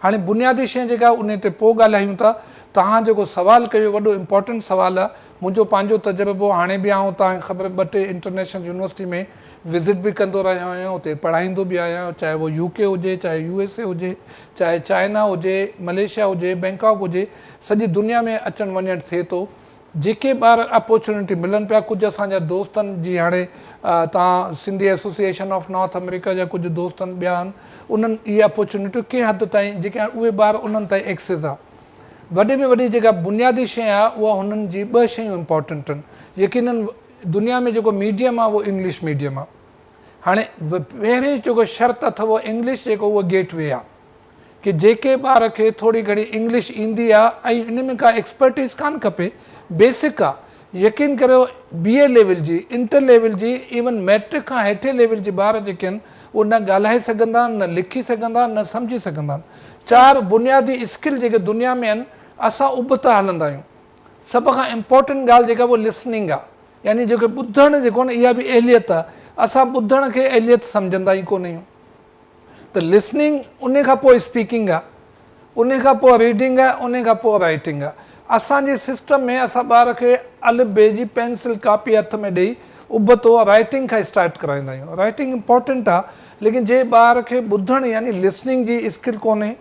هاڻي بنيادي شيء جيڪا آهي انهي تي پوء ڳالهايون ٿا. توهان جيڪو سوال ڪيو وڏو امپارٽنٽ سوال آهي. منهنجو پنهنجو تجربو هاڻي به آئون توهان کي خبر ٻه ٽي انٽرنيشنل يونيورسٽي ۾ وزٽ به ڪندو رهيو آهيان اتي پڙهائيندو به آهيان چاهي اهو يو ڪي هجي چاهي يو ايس اي هجي چاهي چائنا هجي ملائيشيا هجي بينڪاڪ هجي سڄي دنيا ۾ اچڻ وڃڻ ٿئي ٿو جيڪي ٻار اپورچونٽي ملن پيا ڪجهه اسان جا دوستن جي هاڻي توهان Sindhi association of North America جا ڪجهه دوستن ٻيا آهن انهن اهي اپورچونٽيون ڪنهن حد تائين جيڪي اهي ٻار انهن تائين ايڪسز آهي وڏي ۾ وڏي جيڪا بنيادي شيء آهي اها هنن جي ٻه شيون امپارٽنٽ آهن يقينن دنيا ۾ جيڪو ميڊيم آهي اهو انگلش ميڊيم آهي هاڻي پهرين جيڪو شرط اٿو انگلش جيڪو اهو گيٽ وي آهي ڪي جيڪي ٻار کي ٿوري گهڻي انگلش ايندي آهي ۽ ان ۾ ڪا ايڪسپرٽيز ڪانه کپي بيسڪ آهي يقين ڪريو بي اي ليول جي انٽر ليول جي ايون ميٽرڪ کان هيٺين ليول جي ٻار جيڪي آهن اهي نه ڳالهائي سگهندا آهن نه لکي سگهندا آهن نه سمجهي سگهندا آهن چار بنيادي اسڪل جيڪي دنيا ۾ آهن اسان ابتا هلندا آهيون سڀ کان امپورٽنٽ ڳالهه جيڪا اها لسننگ آهي يعني جيڪو ٻڌڻ جيڪو آهي نه اها به اهليت آهي اسان ٻڌڻ کي اهليت سمجهندا ئي ڪونه آهيون ته لسننگ انهي کان پوء اسپيڪنگ آهي انهي کان پوء ريڊنگ آهي انهي کان پوء رائيٽنگ آهي اسان جي سسٽم ۾ اسان ٻار کي الف بي جي پينسل ڪاپي هٿ ۾ ڏئي ابتو رائيٽنگ کان اسٽارٽ ڪرائيندا آهيون رائيٽنگ امپورٽنٽ آهي ليڪن جي ٻار کي ٻڌڻ يعني لسننگ جي اسڪل ڪونهي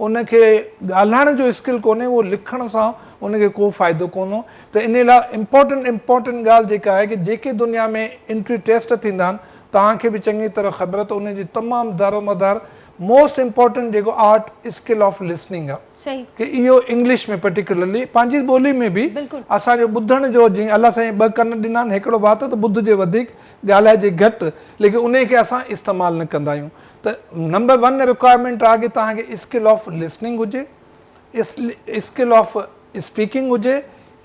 ان کي ڳالهائڻ جو اسڪل ڪونهي اهو لکڻ سان ان کي ڪو فائدو ڪونهو ته انهي لاء امپورٽنٽ امپورٽنٽ ڳالهه جيڪا آهي ڪي جيڪي دنيا ۾ انٽري ٽيسٽ ٿيندا آهن توهان کي به چڱي طرح خبر ته انهي جي تمام دارومدار موسٽ امپورٽنٽ جيڪو آرٽ اسڪل آف لسننگ آهي ڪي اهو انگلش ۾ پرٽيڪولرلي پنهنجي ٻولي ۾ به اسان جو ٻڌڻ جو جيئن الله سائين ٻه ڪن ڏنا آهن هڪڙو وات ته ٻڌجي وڌيڪ ڳالهائجي گهٽ ليڪن انهي کي اسان استعمال نه ڪندا آهيون ته نمبر ون رڪوائرمينٽ آهي ڪي توهان کي اسڪل آف لسننگ هجي اسڪل آف اسپيڪنگ هجي،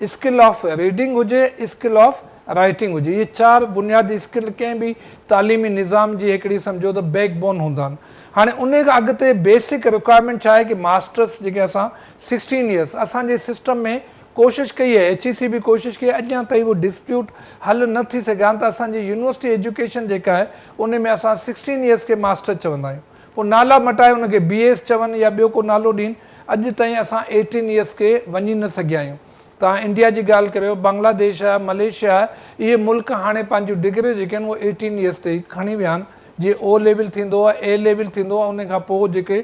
اسڪل آف ريڊنگ هجي، اسڪل آف رائيٽنگ هجي. اهي چار بنيادي اسڪل ڪنهن به تعليمي نظام جي هڪڙي سمجهو ته بيڪ بون هوندا آهن. هاڻي انهي کان اڳتي بيسڪ رڪوائرمينٽ ڇا آهي ڪي ماسٽرس جيڪي اسان سڪسٽين يئرس اسان جي سسٽم ۾ ڪوشش ڪئي آهي ايڇ اي سي به ڪوشش ڪئي آهي اڃان تائين اهو ڊسپيوٽ حل نه ٿي سگهيا آهن ته اسان جي يونيورسٽي ايجوڪيشن جيڪا آهي انهي ۾ اسان سڪسٽين يئرس کي ماسٽر چوندا آهيون پوء نالا مٽائي ان کي بي ايس چون يا ٻيو ڪو نالو ڏين اڄ تائين اسان ايٽين يئرس کي وڃي نه سگهيا آهيون. توهان انڊيا جي ڳالهه ڪريو، بنگلاديش آهي، ملائيشيا آهي، اهي ملڪ هاڻي پنهنجون ڊگريون جيڪي آهن اهي ايٽين يئرس تي ئي کڻي ويا آهن. جيئن او ليول ٿيندو آهي، اي ليول ٿيندو آهي، ان کان پوء جيڪي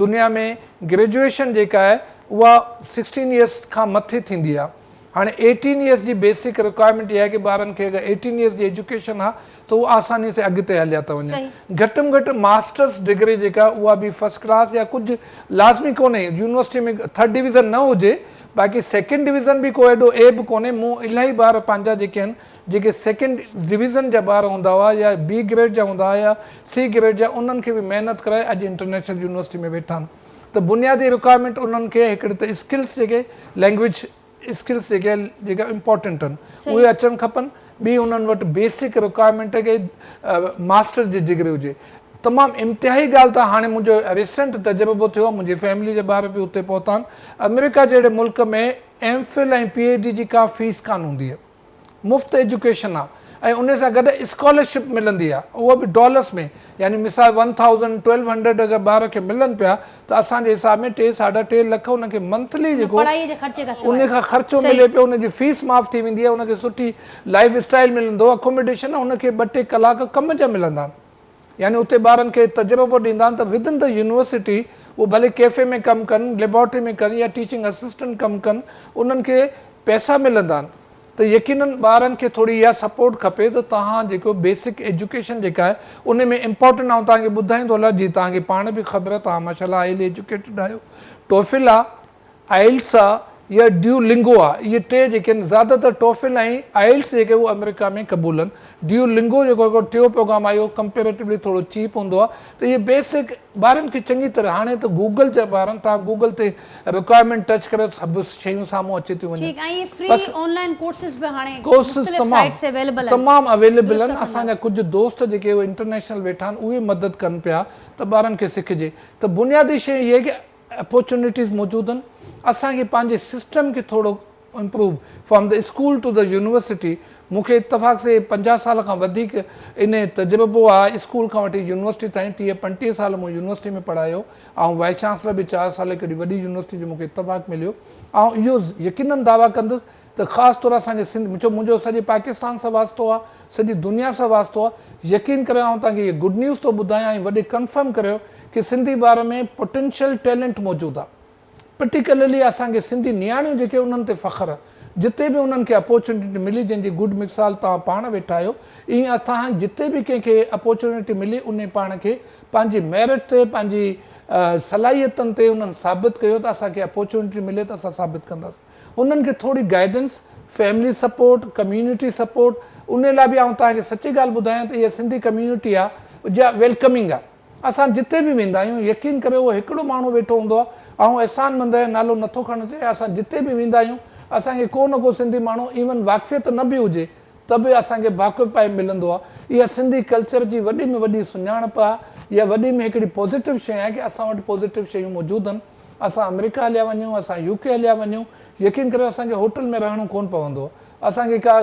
دنيا ۾ گريجوئيشن جيڪا آهي اها سڪسٽين يئرس کان مٿي ٿيندي آهي. هاڻي ايٽين يئرس جي بيسڪ رڪوائرمينٽ اها آهي ڪي ٻارن کي اگر ايٽين يئرس جي ايجوڪيشن آهي ته هو آساني سان اڳتي هليا ٿا وڃن. گهٽ ۾ گهٽ ماسٽرس ڊگري جيڪا اها به فرسٽ ڪلاس يا ڪجهه لازمي ڪونهي يونيورسٽي ۾ ٿرڊ ڊويزن نه هجي باقي سيڪنڊ ڊويزن به ڪو ايڏو عيب ڪونهي مون الاهي ٻار پنهنجا جيڪي آهن جيڪي سيڪنڊ ڊويزن جا ٻار هوندا هئا يا بي گريڊ جا هوندا هئا يا سي گريڊ جا انهن کي به محنت ڪرائي اڄ انٽرنيشنل يونيورسٽي ۾ ويٺا آهن ته بنيادي رڪوائرمينٽ انهن کي هڪڙي ته اسڪلس جيڪي لينگويج اسڪلس جيڪي جيڪا امپورٽنٽ آهن اهي اچڻ کپن ٻي انهن وٽ بيسڪ رڪوائرمينٽ کي ماسٽرس جي ڊگري هجي تمام انتهائي ڳالهه ته هاڻي منهنجو ريسنٽ تجربو ٿيو منهنجي فيملي جا ٻار به اتي پهتا آهن آمريڪا جهڙي ملڪ ۾ M Phil ۽ P H D جي ڪا فيس ڪانه هوندي آهي مفت ايجوڪيشن آ ۽ انهي سان گڏ اسڪالرشپ ملندي آ اهو به ڊالرس ۾ يعني مثال ون ٿائوزنڊ ٽويلو هنڊريڊ اگر ٻار کي ملن پيا ته اسان جي حساب ۾ ٽي ساڍا ٽي لک ان کي منٿلي جيڪو پڙهائي جي خرچي کان سواء انهي کان خرچو ملي پيو ان جي فيس معاف ٿي ويندي آ ان کي سٺي لائف اسٽائل ملندو اڪوميڊيشن ان کي ٻه ٽي ڪلاڪ ڪم جا ملندا آهن يعني اتي ٻارن کي تجربو ڏيندا آهن ته ود ان the university اهي ڀلي ڪيفي ۾ ڪم ڪن، ليبارٽري ۾ ڪن يا ٽيچنگ اسسٽنٽ ڪم ڪن انهن کي پئسا ملندا آهن ته يقينن ٻارن کي ٿوري اها سپورٽ کپي ته توهان جيڪو بيسڪ ايجوڪيشن جيڪا آهي ان ۾ امپارٽنٽ آئون توهان کي ٻڌائيندو هلان جيئن توهان کي پاڻ به خبر آهي توهان ماشاء الله هائلي ايجوڪيٽڊ آهيو ٽوفل آهي آئيلٽس آ يا ڊيو لنگو آ اهي ٽي جيڪي آهن زياده تر ٽوفل ۽ آئيلٽس جيڪي اهي آمريڪا ۾ قبول آهن ڊيو لنگو جيڪو هڪڙو ٽيو پروگرام آهي اهو ڪمپيريٽولي ٿورو چيپ هوندو آ ته اهي بيسڪ ٻارن کي چڱي طرح هاڻي ته گوگل جا ٻارن توهان گوگل تي رڪوائرمينٽ ٽچ ڪريو ته سڀ شيون سامهون اچي ٿيون وڃن ٺيڪ ۽ اهي free bus on line courses به هاڻي ڪورسز مختلف تمام سائيٽس تي اويليبل آهن تمام اويليبل درست آهن ٿا اسان جا فرمايو. ڪجهه دوست جيڪي اهي انٽرنيشنل ويٺا آهن اهي مدد ڪن پيا ته ٻارن کي سکجي ته بنيادي شيء اهي آهي ڪي اپورچونيٽيز موجود آهن، اسان کي پنهنجي سسٽم کي ٿورو improve from the school to the university مون کي اتفاق سي 50 سال کان وڌيڪ ان تجربو آ اسڪول کان وٺي يونيورسٽي تائين 30 35 سال مون يونيورسٽي ۾ پڙهايو. آئون وائيس چانسلر به 4 سال هڪڙي وڏي يونيورسٽي جو مون کي اتفاق مليو. آئون اهو يقينن دعويٰ ڪندس ته خاص طور اسان جي سنڌ ڇو منهنجو سڄي پاڪستان سان واسطو آ، سڄي دنيا سان واسطو آ، يقين ڪريو آئون توهان کي اهي گڊ نيوز ٿو ٻڌايان ۽ وڏي ڪنفرم ڪريو ڪي سنڌي ٻار ۾ پوٽينشل ٽيلنٽ موجود آ. پرٽيڪولرلي اسان کي سنڌي نياڻيون جيڪي انهن تي فخر آ. جتي به انهن کي اپورچونيٽي ملي جنهن جي گڊ مثال توهان پاڻ ويٺا آهيو ائين اسان جتي به ڪنهن کي اپورچونيٽي ملي انهي پاڻ کي پنهنجي ميرٽ تي پنهنجي صلاحيتن تي انهن ثابت ڪيو ته اسان کي اپورچونيٽي ملي ته اسان ثابت ڪنداسين. انهن کي ٿوري guidance, family support, community support انهي لاء به آئون توهان کي سچي ڳالهه ٻڌايان ته اها سنڌي ڪميونٽي آ جا ويلڪمنگ آ. اسان جتي به ويندا آهيون يقين ڪريو اهو هڪڙو ماڻهو ويٺو هوندو آ آئون احسان مند آهيان نالو نٿو کڻڻ چاهيان اسان جتي به ويندا آهيون اسان کي ڪو نه ڪو سنڌي ماڻهو ايون واقفيت نه به هجي ته به اسان کي ڀاڪر پائي ملندو آ اها سنڌي ڪلچر جي وڏي ۾ وڏي سڃاڻپ آ يا وڏي ۾ هڪڙي پازيٽو شيء آهي ڪي اسان وٽ پازيٽو شيون موجود آهن اسان آمريڪا هليا وڃون اسان يو ڪي هليا وڃون يقين ڪريو اسان کي هوٽل ۾ رهڻو ڪون پوندو اسان کي ڪا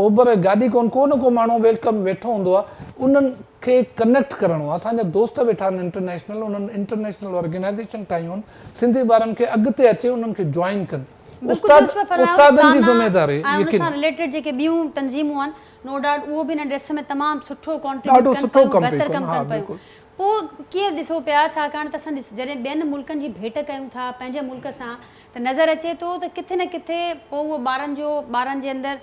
اوبر گاڏي ڪون ڪو نه ڪو ماڻهو welcome ويٺو هوندو آ انهن کي ڪنيڪٽ ڪرڻو آ اسان جا دوست ويٺا آهن انٽرنيشنل انهن انٽرنيشنل آرگنائيزيشن ٺاهيون آهن سنڌي ٻارن کي اڳتي اچي انهن کي جوائن ڪن بلڪل استاد درست پيا فرمايو استادن جي سانا ذميداري ۽ ان يقين. سان رليٽيڊ جيڪي ٻيون تنظيمون آهن نو ڊائوٽ اهو به ان ڏس ۾ تمام سٺو ڪانٽريبيوٽ ڏاڍو ڪن سٺو پيون ڪم پئي بهتر ڪن ڪم ها ڪن پيون بلڪل. پوء ڪيئن ڏسو پيا ڇاڪاڻ ته اسان ڏس جڏهن ٻين ملڪن جي ڀيٽ ڪيون ٿا پنهنجي ملڪ سان ته نظر اچي ٿو ته ڪٿي نه ڪٿي پوء اهو ٻارن جو ٻارن جي اندر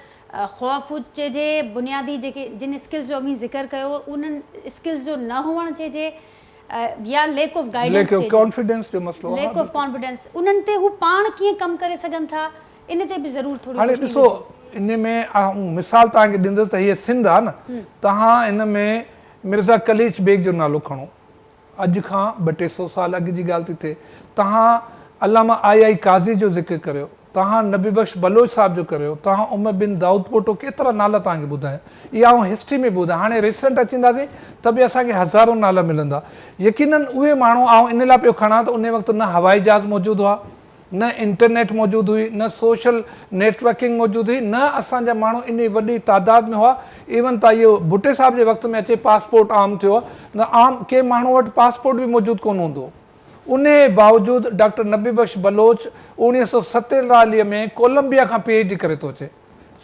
خوف چئجي بنيادي جيڪي جن اسڪلز جو اوهين ذڪر ڪيو انهن اسڪلز جو نه هئڻ چئجي يا lack of guidance lack of چئجي ڪانفيڊنس جو مسئلو ليڪ آف ڪانفيڊنس انهن تي هو پاڻ ڪيئن ڪم ڪري سگهن ٿا ان تي به ضرور ٿوري هاڻي روشني ڏسو وجهو. ان ۾ آئون مثال توهان کي ڏيندس ته هيء سنڌ آ نه توهان ان ۾ مرزا قليچ بيگ جو نالو کڻو اڄ کان ٻه ٽي سو سال اڳ جي ڳالهه ٿي ٿئي. توهان علامه آء آء قاضي جو ذڪر ڪريو، توهان نبي بخش بلوچ صاحب جو ڪريو، توهان عمر بن دائود پوٽو ڪيترا نالا توهان کي ٻڌايان. اها آئون هسٽري ۾ ٻڌايان. هاڻي ريسنٽ اچينداسين ته به اسان کي هزارون نالا ملندا. يقينن اهي ماڻهو آئون ان لاء پيو کڻان ته انهي وقت نه هوائي جهاز موجود هئا، نه انٽرنيٽ موجود هئي، نه سوشل نيٽ ورڪنگ موجود هئي، نه اسان جا ماڻهو انهي وڏي تعداد ۾ هئا، ايون ته اهو ڀٽي صاحب جي وقت ۾ اچي پاسپورٽ عام ٿيو نه عام ڪنهن ماڻهو وٽ پاسپورٽ به موجود ڪونه هوندو هو. انهي باوجود ڊاڪٽر نبي بخش بلوچ 1947 ۾ ڪولمبيا کان پي ايڇ ڊي ڪري ٿو اچي.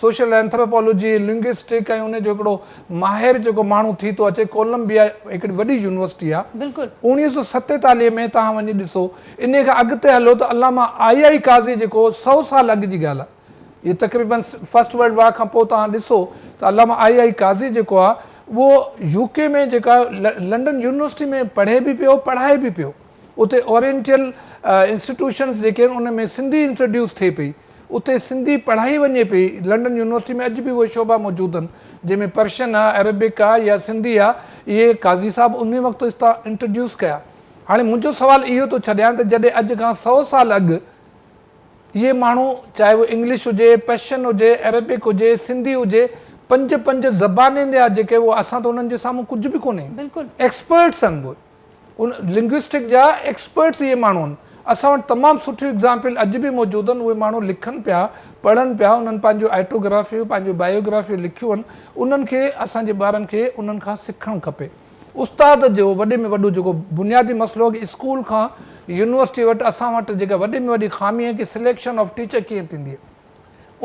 سوشل اينٿراپالوجي، لنگوئسٽڪ ۽ انهي جو هڪڙو ماهر جيڪو ماڻهو ٿي ٿو اچي، ڪولمبيا هڪڙي وڏي يونيورسٽي آ. بلڪل. 1947 ۾ توهان وڃي ڏسو، انهي کان اڳتي هلو ته علامه آء آء قاضي جيڪو سئو سال اڳ جي ڳالهه آ، هي تقريبن فرسٽ ورلڊ وار کان پوء توهان ڏسو ته علامه آء آء قاضي جيڪو آ اهو يو ڪي ۾ جيڪا لنڊن يونيورسٽي ۾ پڙهي به پيو پڙهائي به پيو. اتي اورينٽل انسٽيٽيوشنز جيڪي آهن ان ۾ سنڌي انٽروڊيوس ٿئي پئي. اتي سنڌي پڙهائي وڃي پئي، لنڊن يونيورسٽي ۾ اڄ به اهي شعبا موجود آهن، جنهن ۾ پرشن آ، عربڪ آ يا سنڌي آ، اهي قاضي صاحب انهي وقت اتان انٽروڊيوس ڪيا. هاڻي منهنجو سوال اهو ٿو ڇڏيان ته جڏهن اڄ کان سئو سال اڳ اهي ماڻهو چاهي اهو انگلش هجي، پرشن هجي، عربڪ هجي، سنڌي هجي، پنج پنج زبانين جا جيڪي اهو اسان ته انهن جي سامهون ڪجهه به ڪونهي، ايڪسپرٽس آهن اهي. ان لنگوئسٽڪ جا ايڪسپرٽس اهي ماڻهو آهن. اسان وٽ تمام سٺيون ايگزامپل اڄ به موجود آهن. اهي ماڻهو لکن پيا، پڙهن پيا، انهن پنهنجون آئٽوگرافيون، پنهنجون بايوگرافيون لکيون آهن. انهن کي اسان جي ٻارن کي انهن کان سکڻ کپي. استاد جو وڏي ۾ وڏو جيڪو بنيادي مسئلو آهي ڪي اسڪول کان يونيورسٽي وٽ اسان وٽ جيڪا وڏي ۾ وڏي خامي آهي ڪي سليڪشن آف ٽيچر ڪيئن ٿيندي آهي.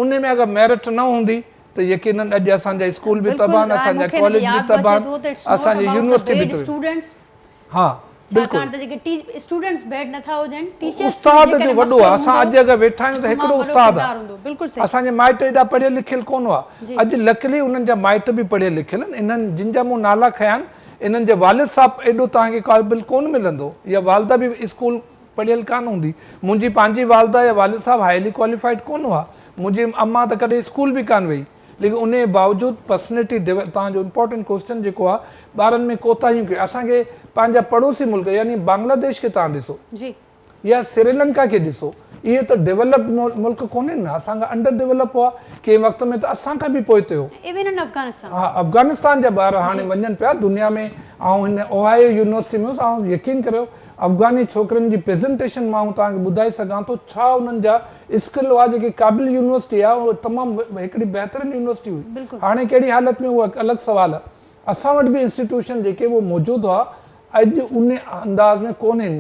انهي ۾ اگر ميرٽ نه هوندي ته يقينن اڄ اسان جا اسڪول به بلڪل تباهه آهن، ۽ اسان جا مون کي هن ڪاليج به ياد به تباهه اچي آهن، ٿو ته it's not اسان جي ابائوٽ the university به بيڊ تباهه. اسٽوڊنٽس ها بلڪل. ڇاڪاڻ ته جيڪي ٽي اسٽوڊنٽس بيڊ نه ٿا هجن ٽيچرس ۾ استاد جو جيڪڏهن وڏو مسئلو آهي اسان هوندو اڄ اگر ويٺا آهيون ته تمام هڪڙو وڏو استاد ڪردار آهي هوندو بلڪل صحيح. اسان جا مائٽ ايڏا پڙهيل لکيل ڪونه هئا جي. اڄ لڪلي انهن جا مائٽ به پڙهيل لکيل آهن انهن جن جا مون نالا کنيا آهن انهن جي والد صاحب ايڏو توهان کي قابل ڪونه ملندو يا والده به اسڪول پڙهيل ڪانه هوندي. منهنجي پنهنجي والده يا والد صاحب هائلي ڪواليفائيڊ ڪونه هئا. منهنجي امان ته ڪڏهن اسڪول به ڪانه وئي. ليڪن انهيء باوجود پرسنلٽي ڊيولپ توهان جو امپارٽنٽ ڪوئسچن جيڪو آهي ٻارن ۾ ڪوتاهيون ڪيون اسان کي پنهنجا پڙوسي ملڪ يعني بنگلاديش کي توهان ڏسو جي. يا سريلنڪا کي ڏسو اهي ته ڊيولپڊ ملڪ ڪونهن نه، اسان کان انڊر ڊيولپ هئا، ڪنهن وقت ۾ ته اسان کان به پوئتي هو. ايون ان افغانستان. ها افغانستان جا ٻار هاڻي وڃن پيا دنيا ۾، آئون هن اوهايو يونيورسٽي ۾ هوس، آئون يقين ڪريو افغاني ڇوڪرين جي پريزنٽيشن مان آئون توهان کي ٻڌائي سگهان ٿو ڇا انهن جا اسڪل هئا، جيڪي ڪابل يونيورسٽي آهي اها تمام هڪڙي بهترين يونيورسٽي هئي، هاڻي ڪهڙي حالت ۾ اهو الڳ سوال آهي. اسان وٽ به انسٽيٽيوشن جيڪي اهي موجود هئا اڄ ان انداز ۾ ڪونهن،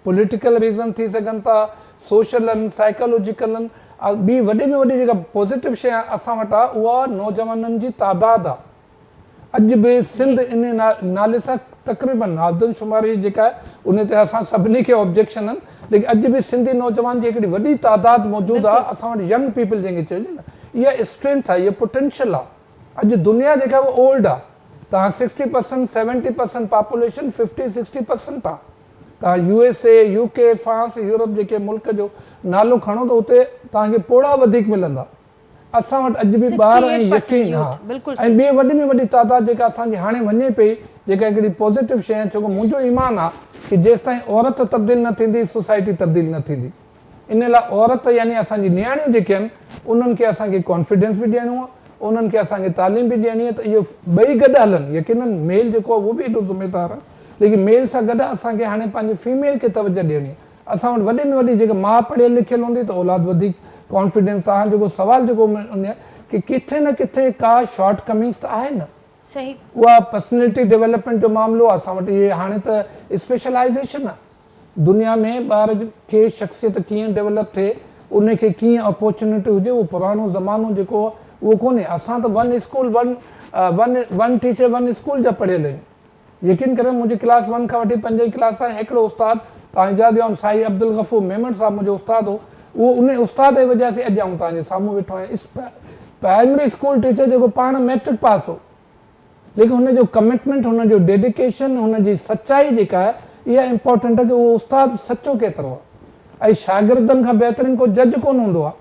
پوليٽيڪل ريزن ٿي سگهن ٿا، سوشل آهن، سائيڪالوجيڪل آهن، ٻي وڏي ۾ وڏي جيڪا پازيٽو شيء اسان وٽ آهي اها نوجوانن جي تعداد آهي. اڄ به سنڌ ان نالي سان تقريبن آدمشماري جيڪا آهي ان تي اسان سڀني کي آبجيڪشن آهن ليڪن اڄ به سنڌي نوجوان جي هڪڙي وڏي تعداد موجود آهي اسان وٽ ينگ پيپل جنهن کي چئجي نه اها اسٽرينٿ آهي اهو پوٽينشل آهي اڄ دنيا جيڪا آهي اها اولڊ آهي توهان sixty percent seventy percent population fifty sixty percent آهي توهان U S A U K France Europe جيڪي ملڪ جو نالو کڻو ته اتي توهان کي پوڙها وڌيڪ ملندا اسان وٽ اڄ به ٻار ۽ يقين ها ۽ ٻي وڏي ۾ وڏي تعداد جيڪا اسان جي هاڻي وڃي پئي جيڪا هڪڙي پازيٽو شيء آهي ڇو ڪه منهنجو ايمان آهي ڪه جيستائين عورت تبديل نه ٿيندي سوسائٽي تبديل نه ٿيندي ان لاء عورت يعني اسان جي نياڻيون جيڪي آهن انهن کي اسان کي ڪانفيڊنس به ڏيڻو آهي انهن کي اسان کي تعليم به ڏيڻي آهي ته اهو ٻئي گڏ هلن يقينن ميل جيڪو آهي اهو به ايڏو ذميدار آهي ليڪن ميل سان گڏ اسان کي هاڻي پنهنجي فيميل کي توجه ڏيڻي آهي اسان وٽ وڏي ۾ وڏي جيڪا ماء پڙهيل لکيل هوندي ته اولاد وڌيڪ ڪانفيڊنس توهان جيڪو سوال جيڪو ان ڪي ڪٿي نه ڪٿي ڪا شارٽ ڪمنگس ته آهي نه. صحيح. اها پرسنلٽي ڊولپمينٽ جو معاملو آهي اسان وٽ اهي هاڻي ته اسپيشلائيزيشن آهي دنيا ۾ ٻار کي شخصيت ڪيئن ڊولپ ٿئي ان کي ڪيئن اپورچونٽي هجي اهو پراڻو زمانو جيڪو اهو ڪونهي اسان ته one school one one one teacher one school جا پڙهيل آهيون. يقين ڪريو منهنجي ڪلاس ون کان وٺي پنجين ڪلاس تائين هڪڙو استاد توهان اجازت ڏيو آئون سائين عبدالغفور ميمڻ صاحب منهنجو استاد هو اهو انهي استاد جي وجه سي اڄ آئون توهان جي سامهون ويٺو آهيان پرائمري اسڪول ٽيچر جيڪو پاڻ ميٽرڪ پاس هو ليڪن هن جو ڪمٽمينٽ هن جو ڊيڊيڪيشن هن جي سچائي جيڪا آهي اها امپارٽنٽ آهي ڪي اهو استاد سچو ڪيترو آهي ۽ شاگردن کان بهترين ڪو جج ڪونه هوندو آهي.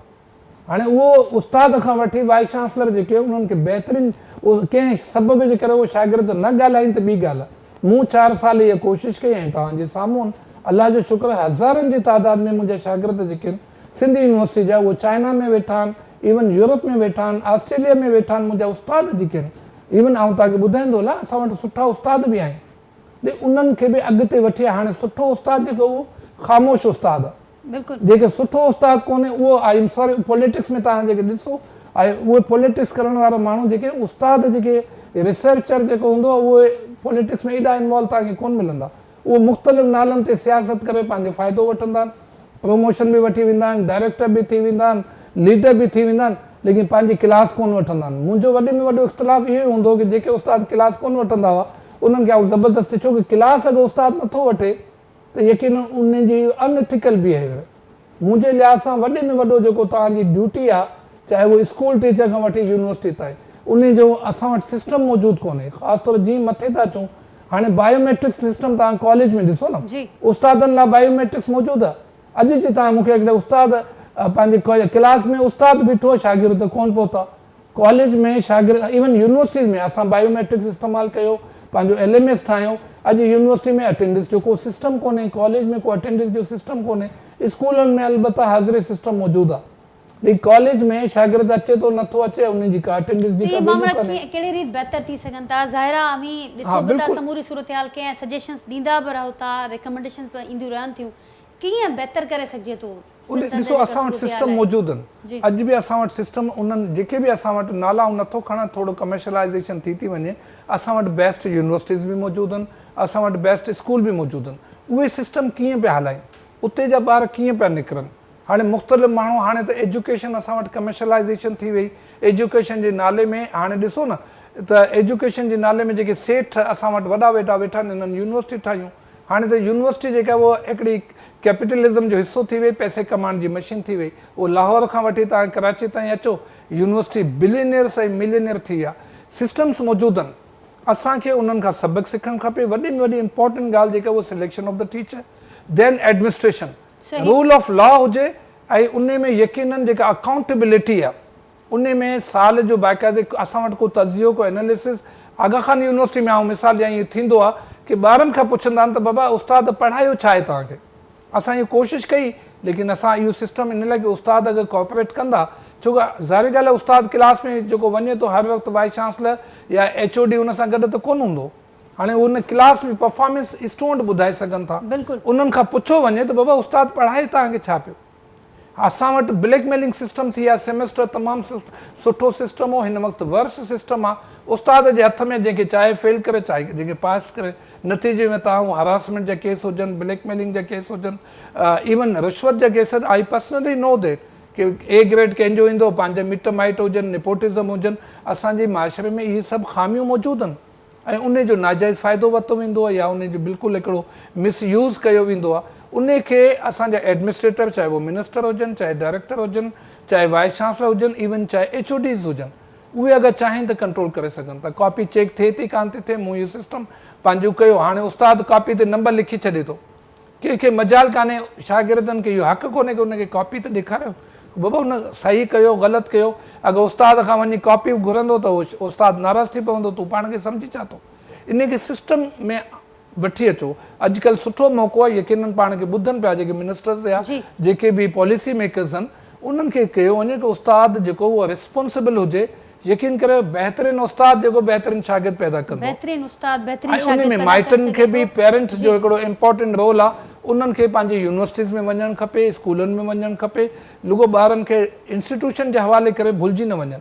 هاڻي اهو استاد کان وٺي وائيس چانسلر جيڪي انهن کي بهترين ڪنهن سبب جي ڪري اهو شاگرد نه ڳالهائين ته ٻي ڳالهه آهي. مون چار سال اها ڪوشش ڪئي ۽ توهان جي سامهون الله جو شڪر آهي هزارن جي تعداد ۾ منهنجا شاگرد جيڪي آهن سنڌ يونيورسٽي جا اهي چائنا ۾ ويٺا آهن ايون يورپ ۾ ويٺا آهن آسٽريليا ۾ ويٺا آهن منهنجا استاد جيڪي آهن ايون آئون توهان کي ٻڌائيندو هلان اسان وٽ سٺا استاد به آهن ليڪن انهن کي به اڳتي وٺي هاڻي سٺو استاد جيڪو اهو خاموش استاد آهي. بلڪل. جيڪي سٺو استاد ڪونهي اهو I am sorry politics ۾ توهان جيڪي ڏسو آهي اهي پوليٽڪس ڪرڻ وارا ماڻهو جيڪي استاد جيڪي ريسرچر جيڪو هوندو آهي اهي پوليٽڪس ۾ ايڏا انوالو توهان کي ڪونه ملندا اهي مختلف نالن تي سياست ڪري پنهنجو فائدو وٺندا آهن پروموشن به وٺي ويندا آهن ڊائريڪٽر به ٿي ويندا آهن ليڊر به ٿي ويندا آهن ليڪن پنهنجي ڪلاس ڪونه وٺندا آهن منهنجو وڏي ۾ وڏو اختلاف اهو ئي هوندو هو ڪي جيڪي استاد ڪلاس ڪونه وٺندا هئا انهن کي آئون زبردستي ڇو ڪي ڪلاس اگر استاد نٿو وٺي ته يقينن ان جي ان ايٿيڪل بيهيويئر منهنجي لحاظ سان وڏي ۾ وڏو جيڪو توهان جي ڊيوٽي آ چاهي اهو اسڪول ٽيچر کان وٺي يونيورسٽي تائين انهي جو اسان وٽ سسٽم موجود ڪونهي خاص طور جيئن مٿي ٿا اچون هاڻي بايو ميٽرڪس سسٽم توهان ڪاليج ۾ ڏسو نه استادن لاء بايو ميٽرڪس موجود آ اڄ جي توهان مون کي هڪڙي استاد پنهنجي ڪلاس ۾ استاد بيٺو شاگرد ڪونه پهتا ڪاليج ۾ شاگرد ايون يونيورسٽيز ۾ اسان بايو ميٽرڪس استعمال ڪيو پنهنجو ايل ايم ايس ٺاهيو اڄ يونيورسٽي ۾ اٽينڊنس جو ڪو سسٽم ڪونهي ڪاليج ۾ ڪو اٽينڊنس جو سسٽم ڪونهي اسڪولن ۾ البته حاضري سسٽم موجود آهي ليڪن ڪاليج ۾ شاگرد اچي ٿو نٿو اچي انهي جي ڪا اٽينڊنس جي ته ڪا اهي ويليو مامرا ڪونهي. ڪيئن ڪهڙي ريت بهتر ٿي سگهن ٿا ظاهر آهي اوهين ڏسو به ٿا سموري صورتحال کي ۽ سجيشنس ڏيندا به رهو ٿا ريڪمينڊيشنس به اينديون رهن ٿيون ڪيئن بهتر ڪري سگهجي ٿو ان ڏسو اسان وٽ سسٽم موجود آهن اڄ به اسان وٽ سسٽم انهن جيڪي به اسان وٽ نالا آئون نٿو کڻان ٿورو ڪمرشلائيزيشن ٿي ٿي وڃي اسان وٽ بيسٽ يونيورسٽيز به موجود آهن اسان وٽ بيسٽ اسڪول به موجود آهن اهي سسٽم ڪيئن پيا هلائين اتي جا ٻار ڪيئن پيا نڪرن هاڻي مختلف ماڻهو هاڻي ته ايجوڪيشن اسان وٽ ڪمرشلائيزيشن ٿي وئي ايجوڪيشن جي نالي ۾ هاڻي ڏسو نه ته ايجوڪيشن جي نالي ۾ جيڪي سيٺ اسان وٽ وڏا ويٺا ويٺا آهن انهن يونيورسٽي ٺاهيون هاڻي ته يونيورسٽي جيڪا آهي اها هڪڙي ڪيپيٽلزم جو حصو ٿي وئي، پئسي ڪمائڻ جي مشين ٿي وئي. اهو لاهور کان وٺي توهان ڪراچي تائين اچو، يونيورسٽي بلينيئرس ۽ ملينيئر ٿي ويا. سسٽمس موجود آهن. اسان کي انهن کان سبق سکڻ کپي. وڏي ۾ وڏي امپارٽنٽ ڳالهه جيڪا اها selection of the teacher, then administration, rule of law هجي ۽ انهي ۾ يقينن جيڪا اڪائونٽيبلٽي آهي، انهي ۾ سال جو باقاعدي اسان وٽ ڪو تجزيو ڪو ايناليسس آغا خان يونيورسٽي ۾ آئون مثال ڏيان ائين ٿيندو آ ڪي ٻارن کان پڇندا آهن ته بابا استاد پڙهايو ڇا آهي توهان کي اسان اهو ڪوشش ڪئي ليڪن اسان اهو سسٽم ان لاء ڪي استاد اگر ڪوآپريٽ ڪندا ڇو ڪه ظاهري ڳالهه آهي استاد ڪلاس ۾ جيڪو وڃي ٿو هر وقت وائيس چانسلر يا ايڇ او ڊي ان سان گڏ ته ڪونه هوندو هاڻي ان ڪلاس ۾ پرفارمنس اسٽوڊنٽ ٻڌائي سگهن ٿا انهن کان پڇيو وڃي ته بابا استاد پڙهائي توهان کي ڇا پيو. اسان وٽ بليڪ ميلنگ سسٽم ٿي آ سيمسٽر تمام سٺو سسٽم هو هن وقت ورس سسٽم آ استاد جي هٿ ۾ جنهن کي چاهي فيل ڪري چاهي جنهن کي پاس ڪري نتيجي ۾ توهان هراسمينٽ جا ڪيس هجن بليڪ ميلنگ جا ڪيس هجن ايون رشوت جا case I personally know that K A grade ڪنهن جو ايندو پنهنجا مٽ مائٽ هجن نيپوٽزم هجن اسان جي معاشري ۾ اهي سڀ خاميون موجود آهن. ۽ انهي جو ناجائز فائدو ورتو ويندو آهي يا انهي جو بلڪل هڪڙو مس يوز ڪيو ويندو آهي انهي کي اسان جا ايڊمنسٽريٽر چاهي اهو منسٽر هجن چاهي ڊائريڪٽر هجن چاهي وائيس چانسلر هجن ايون چاهي ايڇ او ڊيز هجن اهي اگر چاهين ته ڪنٽرول ڪري سگهن ٿا ڪاپي چيڪ ٿئي ٿي ڪانه ٿي ٿئي مون اهو سسٽم پنهنجو ڪيو هاڻي استاد ڪاپي تي نمبر لکي ڇڏي ٿو ڪنهن کي مجال ڪانهي شاگردن کي اهو حق ڪونهي ڪه ان کي ڪاپي ته ڏيکاريو بابا ان صحيح ڪيو غلط ڪيو اگر استاد کان وڃي ڪاپي گهرندو ته اهو استاد ناراض ٿي پوندو تون پاڻ کي سمجهي ڇا ٿو انهي کي سسٽم ۾ وٺي اچو اڄڪلهه سٺو موقعو آهي يقينن پاڻ کي ٻڌن پيا جيڪي منسٽرز يا جيڪي به پاليسي ميڪرز آهن انهن کي ڪيو وڃي ڪه استاد جيڪو اهو ريسپانسبل هجي يقين ڪريو بهترين استاد جيڪو بهترين شاگرد پيدا ڪندو بهترين استاد بهترين شاگرد ۽ انهي ۾ مائٽن کي به پيرنٽس جو هڪڙو امپارٽنٽ رول آ انهن کي پنهنجي يونيورسٽيز ۾ وڃڻ کپي اسڪولن ۾ وڃڻ کپي رڳو ٻارن کي انسٽيٽيوشن جي حوالي ڪري ڀلجي نه وڃن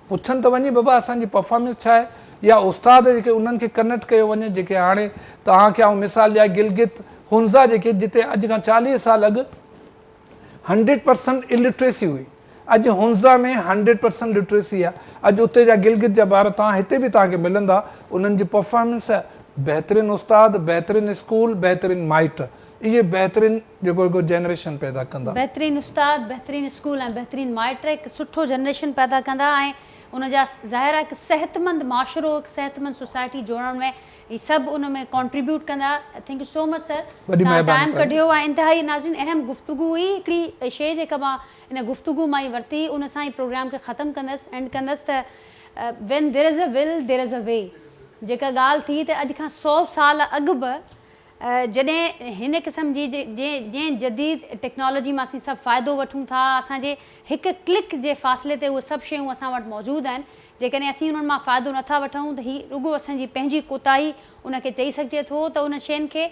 پڇن ته وڃي بابا اسان جي پرفارمنس ڇا آهي يا استاد جيڪي انهن کي ڪنيڪٽ ڪيو وڃي جيڪي هاڻي توهان کي آئون مثال ڏيان گلگت هنزا جيڪي جتي اڄ کان 40 سال اڳ هنڊريڊ پرسنٽ الٽريسي هئي اڄ هنزا ۾ هنڊريڊ پرسنٽ لٽريسي آهي اڄ اتي جا گلگت جا ٻار توهان هتي به توهان کي ملندا انهن جي پرفارمنس بهترين استاد بهترين اسڪول بهترين مائٽ اهي بهترين جيڪو هڪ جنريشن پيدا ڪندا. بهترين استاد بهترين اسڪول ۽ بهترين مائٽ هڪ سٺو جنريشن پيدا ڪندا ۽ ان جا ظاهر آهي هڪ صحتمند معاشرو هڪ صحتمند سوسائٽي جوڙڻ ۾ هي سڀ ان ۾ ڪانٽريبيوٽ ڪندا thank you so much sir وڏي توهان مهرباني ٽائيم توهان جي. ڪڍيو ۽ انتهائي ناظرين اهم گفتگو هئي هڪڙي شي جيڪا مان ان گفتگو مان ئي ورتي ان سان ئي پروگرام کي ختم ڪندس اينڊ ڪندس ته when there is a will there is a way جيڪا ڳالهه ٿي ته اڄ کان سو سال اڳ به جڏهن هن قسم جي جنهن جديد ٽيڪنالاجي مان اسين سڀ فائدو وٺون ٿا اسان جي هڪ ڪلڪ جي فاصلي تي اهي سڀ شيون اسان وٽ موجود آهن جيڪڏهن اسين انهن مان فائدو نه ٿا وٺون ته هي رڳو اسان جي پنهنجي ڪوتاهي ان کي چئي سگهجي ٿو ته انهن شين کي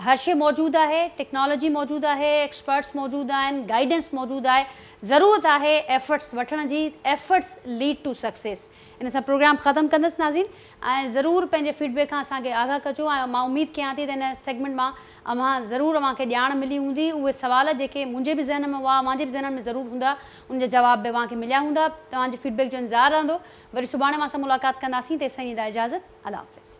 هر شي موجود آهي ٽيڪنالاجي موجود آهي ايڪسپرٽس موجود آهن گائيڊنس موجود آهي ضرورت آهي ايفرٽس وٺڻ جي ايفرٽس ليڊ ٽو سڪسيس ان سان پروگرام ختم ڪندس ناظرين ۽ ضرور پنهنجي فيڊ بيڪ کان اسان کي آگاهه ڪجو ۽ مان اميد ڪيان ٿي ته ان سيگمينٽ مان اوهان ضرور اوهان کي ڄاڻ ملي هوندي اهي سوال جيڪي منهنجي به ذهن ۾ هئا اوهان جي به ذهنن ۾ ضرور هوندا ان جا جواب به اوهان کي مليا هوندا توهان جي فيڊ بيڪ جو انتظار رهندو وري سڀاڻي اوهان سان ملاقات ڪنداسين تيستائين ڏيندا اجازت الله حافظ.